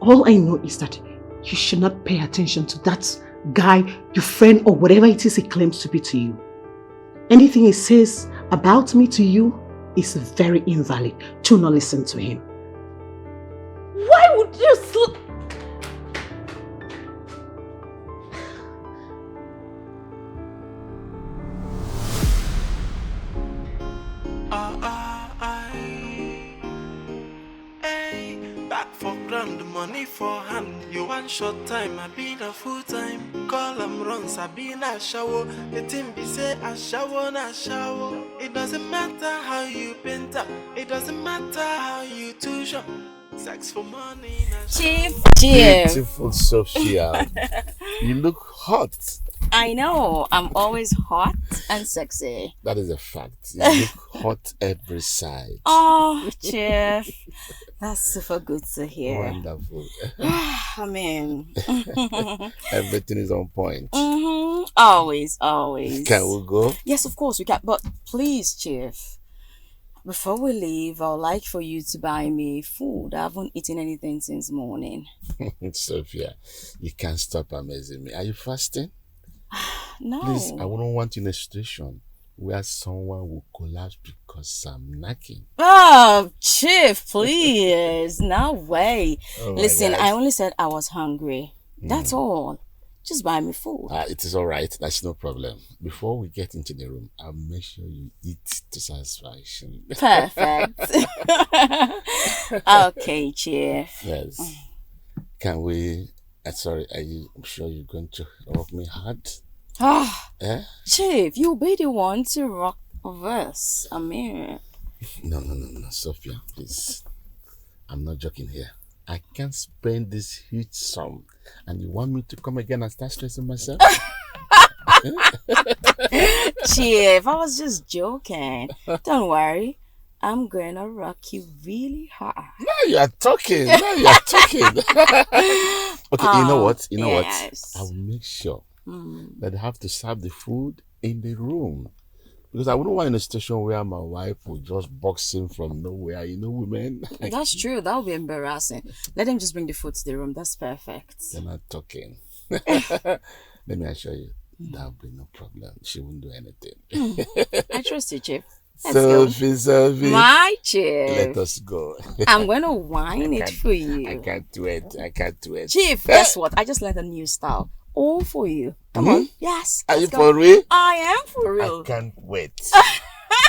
all I know is that you should not pay attention to that guy, your friend, or whatever it is he claims to be to you. Anything he says about me to you is very invalid. Do not listen to him. Why would you sl- Ah, ah, ah. Hey, back for ground, money for hand. You want short time, I been a full time. Call 'em runs, I been a shower. The thing be say a shower, na shower. It doesn't matter how you paint up. It doesn't matter how you too shop. Sex for money, na Chief, shower. Chief. Beautiful Sophia. You look hot. I know. I'm always hot and sexy. That is a fact. You look hot every side. Oh, Chief. That's super good to hear. Wonderful. I mean, Everything is on point. hmm always, always. Can we go? Yes, of course we can. But please, Chief, before we leave, I'd like for you to buy me food. I haven't eaten anything since morning. Sophia, you can't stop amazing me. Are you fasting? No. Please, I wouldn't want you in a situation where someone will collapse because I'm knocking. Oh, Chief, please. No way. Oh my Listen, God. I only said I was hungry. That's all. Just buy me food. Ah, it is all right. That's no problem. Before we get into the room, I'll make sure you eat to satisfaction. Perfect. Okay, Chief. Yes. Can we? Uh, sorry, are you? I'm sure you're going to rock me hard. Ah, Eh? Chief, you'll be the one to rock this. I mean, No, no, no, no, Sophia, please. I'm not joking here. I can't spend this huge sum, and you want me to come again and start stressing myself? Chief, I was just joking. Don't worry. I'm gonna rock you really hard. Now you are talking. Now you are talking. Okay, you know Oh, what? You know yes. What? I'll make sure Mm. that they have to serve the food in the room. Because I wouldn't want in a situation where my wife will just box in from nowhere. You know, women. That's true. That would be embarrassing. Let them just bring the food to the room. That's perfect. You're not talking. Let me assure you, that'll be no problem. She won't do anything. I trust you, Chief. Let's go. Sophie, Sophie. My Let Chief. Us go. I'm gonna wine it can't- for you. I can't wait. I can't wait. Chief, guess what? I just learned a new style. All for you. Come Hmm? on. Yes. Are you Let's go. For real? I am for I real. Can't wait.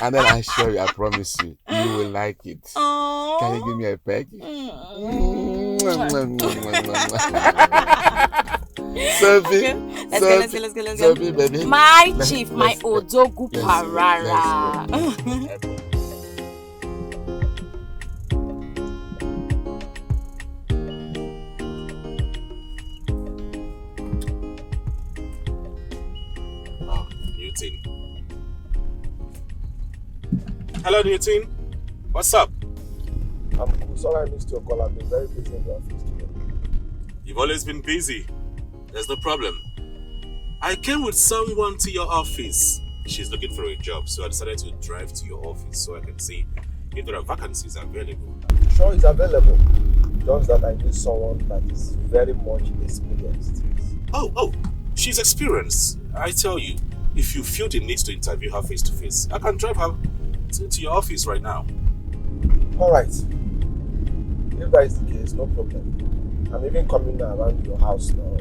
And then I assure you, I promise you, you will like it. Oh. Can you give me a peg? Sophie, Okay. Let's go, let's go, let's go, let's go. Sophie, baby. My Let's- Chief, my let's go. Odogu Let's go. Parara. Oh, Newton. Hello, Newton. What's up? I'm cool. Sorry I missed your call. I've been very busy in the office today. You've always been busy. There's no problem. I came with someone to your office. She's looking for a job, so I decided to drive to your office so I can see if there are vacancies available. Sure, it's available. Just that I need someone that is very much experienced. Oh, oh, she's experienced. I tell you, if you feel the need to interview her face to face, I can drive her to, to your office right now. All right. If that is the case, no problem. I'm even coming around your house now.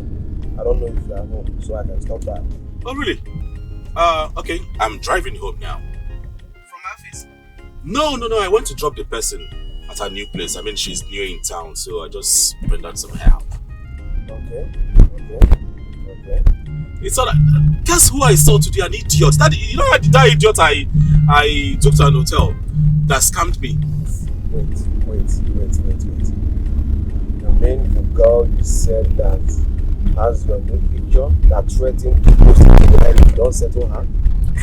I don't know if you are home, so I can stop by. Oh, really? Uh, okay, I'm driving home now. From my office? No, no, no, I went to drop the person at her new place. I mean, she's new in town, so I just rendered some help. Okay. Okay. Okay. It's all right. Guess who I saw today? An idiot. That, you know that, that idiot I I took to an hotel that scammed me. Wait, wait, wait, wait, wait. You mean the girl you said that has your new picture that threatened to post it and you don't settle her?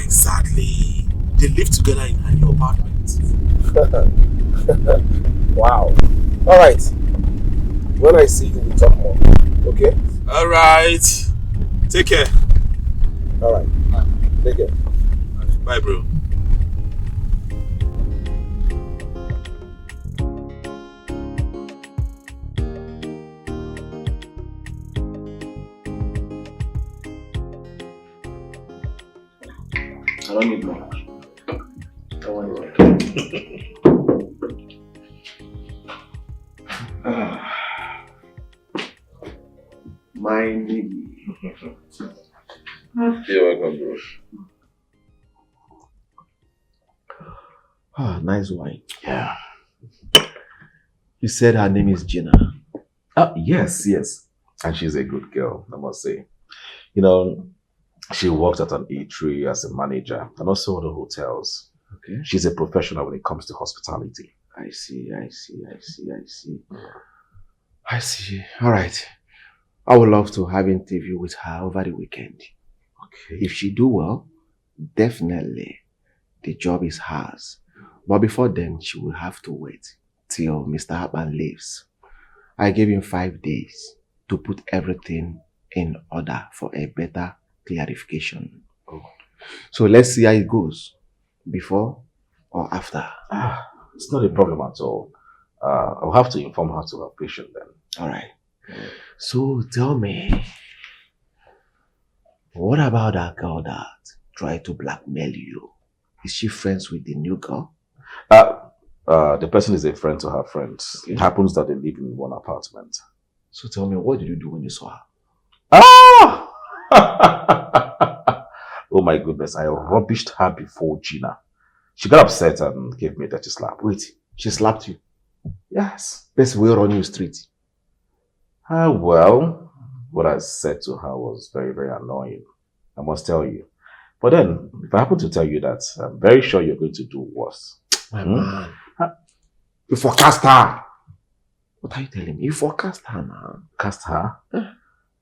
Exactly. They live together in her new apartment. Wow. All right. When I see you, we talk more. Okay? All right. Take care. All right. Take care. Bye, bro. I don't need more. I want it. Ah. My knee. You're welcome, bro. Ah, nice wine. Yeah. You said her name is Gina. Ah, yes, yes. And she's a good girl, I must say. You know, she works at an eatery as a manager and also other hotels. Okay. She's a professional when it comes to hospitality. I see, I see, I see, I see. I see. All right. I would love to have an interview with her over the weekend. If she do well, definitely the job is hers. But before then, she will have to wait till Mister Haban leaves. I gave him five days to put everything in order for a better clarification. So let's see how it goes, before or after. Ah, it's not a problem at all. Uh, I'll have to inform her to her patient then. All right. So tell me, what about that girl that tried to blackmail you? Is she friends with the new girl? Uh, uh, the person is a friend to her friend. Okay. It happens that they live in one apartment. So tell me, what did you do when you saw her? Ah! Oh my goodness, I rubbished her before Gina. She got upset and gave me a dirty slap. Wait, she slapped you? Yes. Person wey run you street? Ah, well, what I said to her was very, very annoying. I must tell you. But then, if I happen to tell you that, I'm very sure you're going to do worse. My hmm? man. You forecast her. What are you telling me? You forecast her now. Cast her?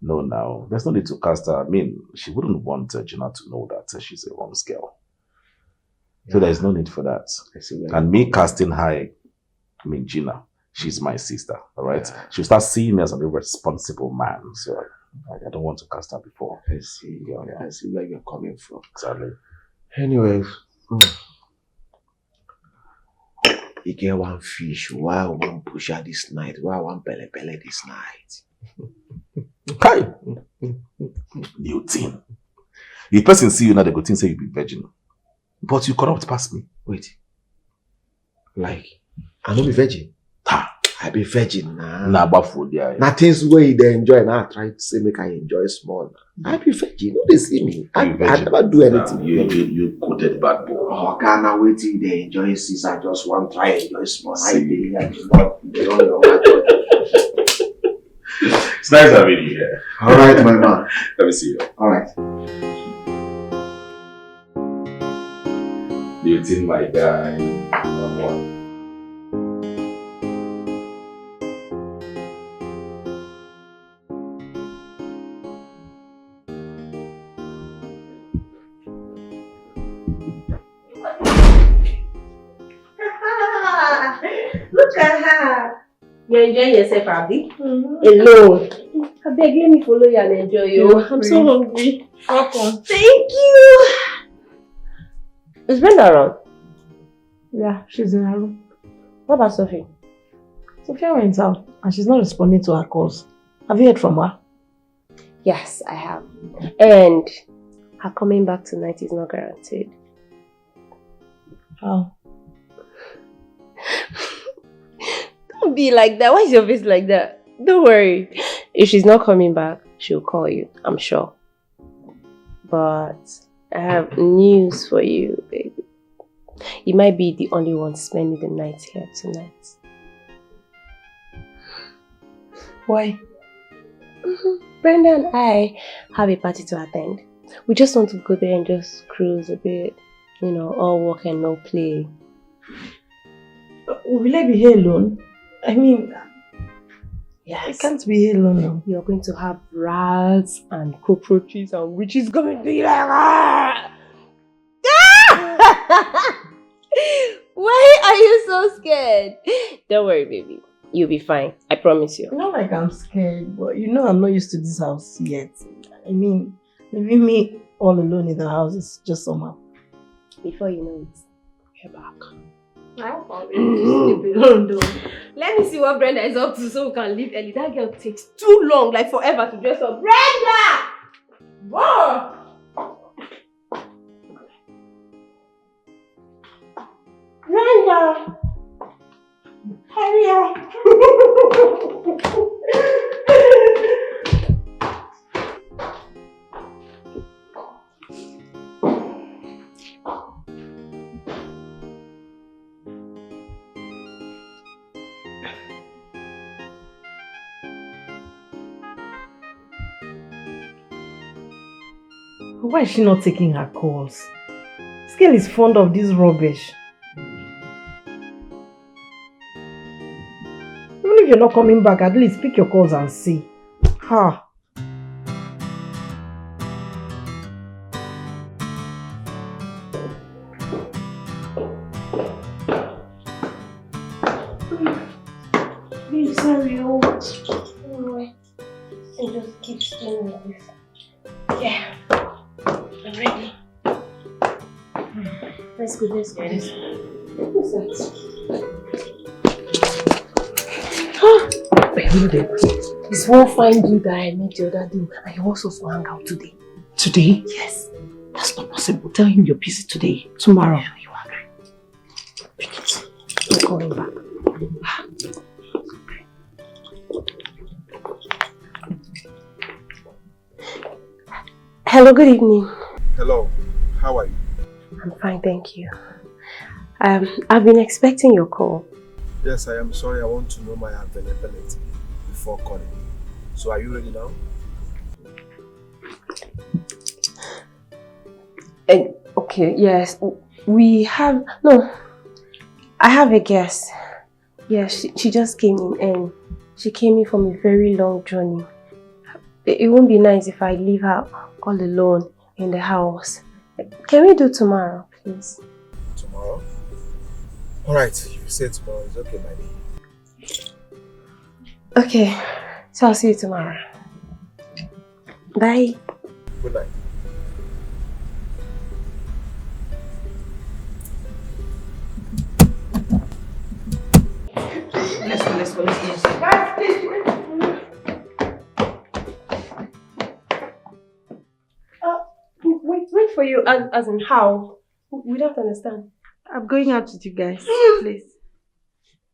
No, now. There's no need to cast her. I mean, she wouldn't want uh, Gina to know that uh, she's a wrong girl. So yeah. There's no need for that. And me casting her, I mean, Gina, she's my sister, all right? Yeah. She'll start seeing me as an irresponsible man. So I, I don't want to cast her before. I see. Yeah, yeah. I see where you're coming from. Exactly. Anyways, hmm. You get one fish. Why I want push her this night? Why I want pele pele this night? Kai! New thing. If person see you now, they go think say you be virgin. But you corrupt past me. Wait. Like, I no be virgin. Ha! I be virgin na. Na baffle there. Na things wey you dey enjoy na I try to say make I enjoy small na. I be virgin. No dey see me. I, I never do anything. You you you quoted bad boy. Oga, na wetin you dey enjoy since I just wan try enjoy small. I dey here to not dey run your mouth. It's nice having you here. All right, my man. Let me see you. All right. You think my guy number one? Look at her. You enjoy yourself, Abby? Mm-hmm. Alone. I beg, let me follow you and enjoy you. I'm so hungry. Welcome. Thank you. Is Brenda around? Yeah, she's in her room. What about Sophie? Sophia went out and she's not responding to her calls. Have you heard from her? Yes, I have. And her coming back tonight is not guaranteed. How? Don't be like that. Why is your face like that? Don't worry. If she's not coming back, she'll call you, I'm sure. But I have news for you, baby. You might be the only one spending the night here tonight. Why? Mm-hmm. Brenda and I have a party to attend. We just want to go there and just cruise a bit, you know, all work and no play. Will I be here alone? I mean, yes. I can't be here alone now. You're going to have rats and cockroaches and witches coming to you like, ah! Why are you so scared? Don't worry, baby. You'll be fine. I promise you. Not like I'm scared, but you know I'm not used to this house yet. I mean, leaving me all alone in the house is just somehow. Before you know it, you're back. I won't sleep alone though. Let me see what Brenda is up to so we can leave early. That girl takes too long, like forever to dress up. Brenda! Whoa! Brenda! Hurry up! Why is she not taking her calls? This girl is fond of this rubbish. Even if you're not coming back, at least pick your calls and see. Ha! Babe, sorry, oh. Don't worry. I just keep staying like this. Yeah. I'm ready. Let's go, let's go, let's go. What's that? Wait, hold on. It's one fine dude that I met the other day, and he wants us to hang out today. Today? Yes. That's not possible. Tell him you're busy today. Tomorrow. You agree. Pick it. I'm coming back. Hello, good evening. Hello, how are you? I'm fine, thank you. Um, I've been expecting your call. Yes, I am sorry. I want to know my availability before calling. So are you ready now? Eh, okay, yes. We have, no, I have a guest. Yeah, she, she just came in and she came in from a very long journey. It, it won't be nice if I leave her all alone in the house. Can we do tomorrow, please? Tomorrow? All right, if you say tomorrow, it's okay by me. Okay, so I'll see you tomorrow. Bye. Good night. Let's go, let's go, let's go. Guys, please, wait for me. Uh, wait, wait for you, as, as in how? We don't understand. I'm going out with you guys, please.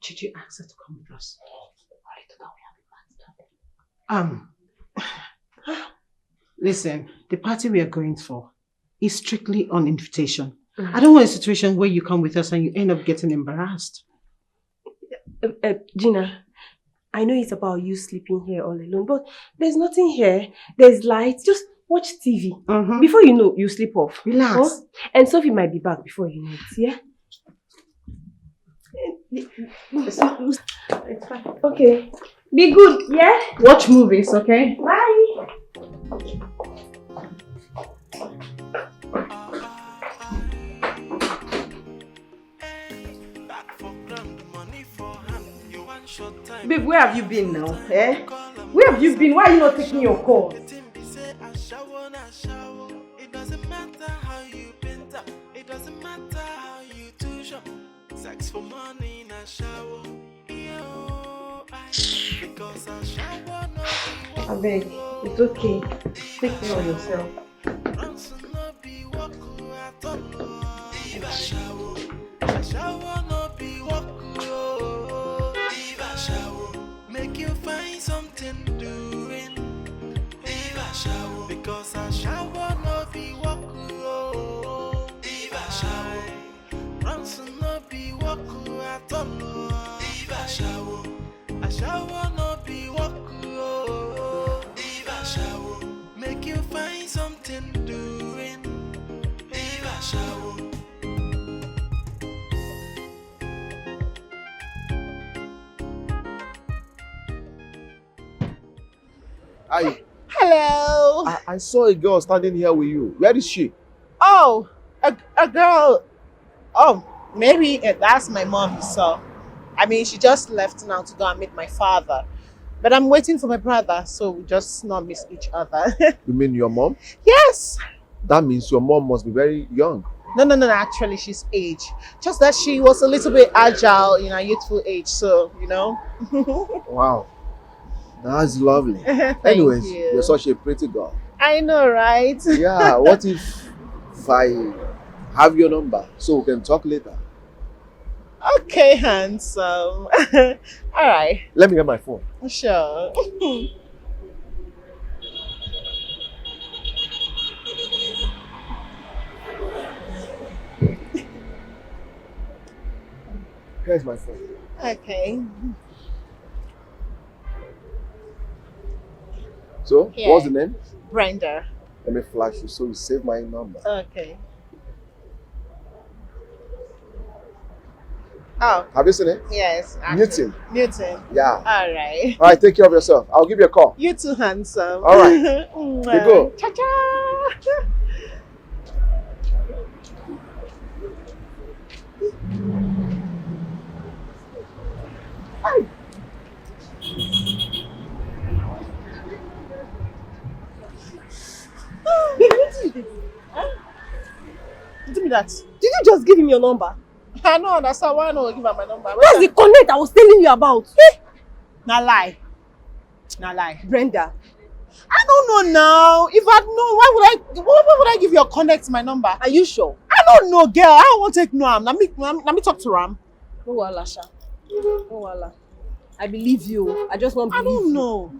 Did you ask her to come with us? Or you thought we have a plan to travel? Um, listen, the party we are going for is strictly on invitation. Mm. I don't want a situation where you come with us and you end up getting embarrassed. Uh, uh, Gina, I know it's about you sleeping here all alone, but there's nothing here. There's light. Just watch T V. Mm-hmm. Before you know, you sleep off. Relax. Huh? And Sophie might be back before you know it, yeah? It's fine. Okay. Be good, yeah? Watch movies, okay? Bye. Babe, where have you been now? Eh? Where have you been? Why are you not taking your call? It doesn't matter how you paint up. It doesn't matter how you touch up. Sex for money na shower. Yo, I, because I shower no be work. Abeg, it's okay. Take care of yourself. Ransom no be work at all. Leave a shower. A shower no be work. Leave a shower. Make you find something doing. Leave a shower. Because a shower no be work. Leave a shower. Ransom no be work at all. Leave a shower. A shower no be work. Leave a shower. Make you find something doing. Leave a shower. Hi. Hello. I, I saw a girl standing here with you. Where is she? Oh, a, a girl. Oh, maybe uh, that's my mom. So, I mean, she just left now to go and meet my father. But I'm waiting for my brother, so we just not miss each other. You mean your mom? Yes. That means your mom must be very young. No, no, no, no, actually, she's age. Just that she was a little bit agile in her youthful age, so, you know. Wow. That's lovely. Thank Anyways, you. You're such a pretty girl. I know, right? Yeah, what if, if I have your number so we can talk later? Okay, handsome. All right. Let me get my phone. Sure. Here's my phone. Okay. So, yeah. What's the name? Brenda. Let me flash you so you save my number. Okay. Oh. Have you seen it? Yes. Actually. Newton. Newton. Yeah. All right. All right. Take care of yourself. I'll give you a call. You too, handsome. All right. We go. Cha cha. Hi. Did you just give him your number? I no understand why I no go give her my number. That's the connect I was telling you about. Na lie. Na lie. Brenda, I don't know now. If I know, why would I? Why, why would I give your connect my number? Are you sure? I don't know, girl. I won't take no am. Let me let me talk to Ram. No wahala, sha. No wahala. I believe you. I just want to I believe don't you. Know.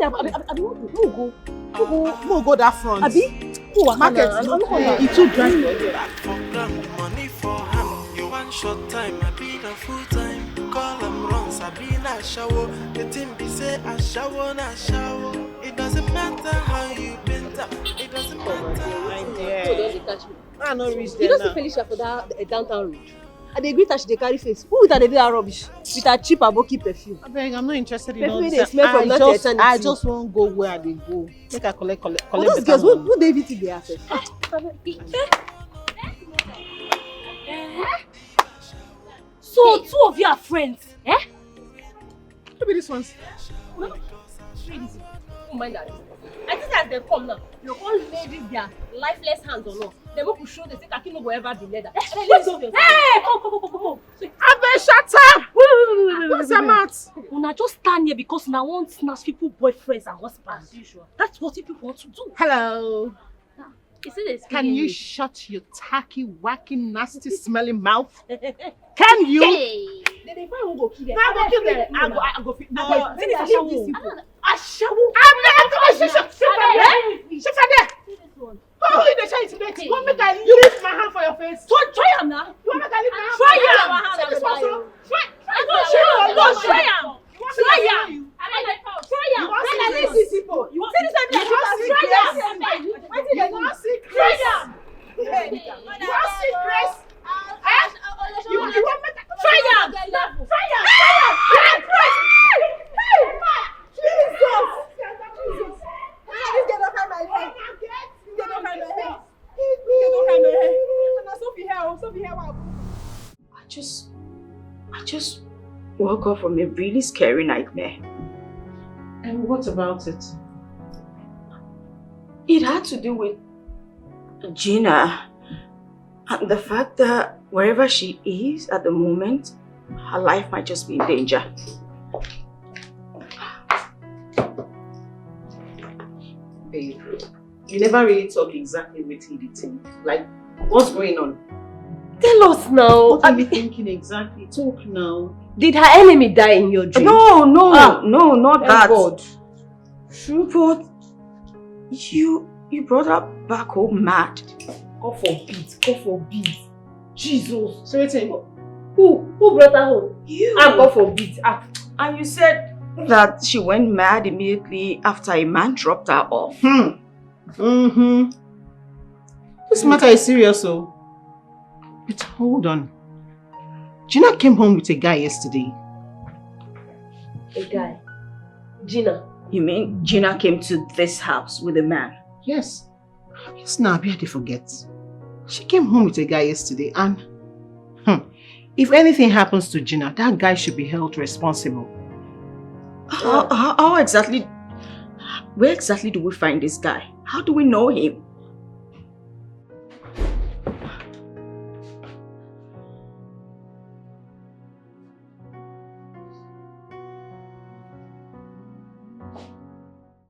Abi, abi, abi, abi, who go? Who go? Who go that front? Abi? Who waka Market. na? I don't know. It too dry for here. Back for ground, money for hand. You want short time, I be the full time. Call them runs, I be na shower. The thing be say I shower, na shower. It doesn't matter how you bend up. It doesn't matter. My So dear. don't dey catch me. I no reach You there don't see now. Felicia for that uh, downtown road. I dey greet her, she dey carry face. Who with her dey do that rubbish? With her cheap aboki perfume. Abeg, I'm not interested in Perfume all wey this. dey smell from I now just, till eternity. I just wan go where I dey go. Make I collect, collect, But collect those better girls, who, one. Who dey even think they are safe? So two of you are friends, eh? Who be this ones? Mind that. I think as they come now, you go come lay this their lifeless hands on us. They make we show them say khaki no go ever be leather. Hey, come, come, come, come, come. Abeg, shut up. What's your mouth? Una just stand here because una wan snatch people boyfriends and husbands. That's what people want to do. Hello. You see this? Can you shut your tacky, wacky, nasty, smelling mouth? Can you? Hey. They dey find who go kill them. No, I go kill them. I go, I go fit. Abeg, No. leave this people. Ashawo. I'm not going to shut shut up there. Shut up there. How you dey try to make you want make I leave my hand for your face? So try am now. You want make I leave my hand Try for your am. face? See this one so? Try, try, no, try am. Try am. Try am. Try am. You want see Leave grace? these people. You see this You want see Try grace? am. You want see grace? Try am. You want see grace? Eh? You, you want make I Try am. Try am. Try am. Jesus! Jesus! This girl don carry my leg. This girl don carry my head. This girl don carry my head. And na so fi hair o, so fi hair wa. I just, I just woke up from a really scary nightmare. And what about it? It had to do with Gina and the fact that wherever she is at the moment, her life might just be in danger. Babe, you never really talk exactly wetin you dey think. Like, what's going on? Tell us now. What are you thinking exactly? Talk now. Did her enemy die in your dream? No, no, Ah, no, not Thank that. God. But you, you brought her back home mad. God forbid. God forbid. Jesus. So wetin? Who? Who brought her home? You. Ah, God forbid. Ah. And you said that she went mad immediately after a man dropped her off. Hmm. Mm-hmm. This matter is serious, so. But hold on. Gina came home with a guy yesterday. A guy. Gina. You mean Gina came to this house with a man? Yes. Yes, now I dey forget. She came home with a guy yesterday, and hmm, if anything happens to Gina, that guy should be held responsible. How, how, how exactly? Where exactly do we find this guy? How do we know him?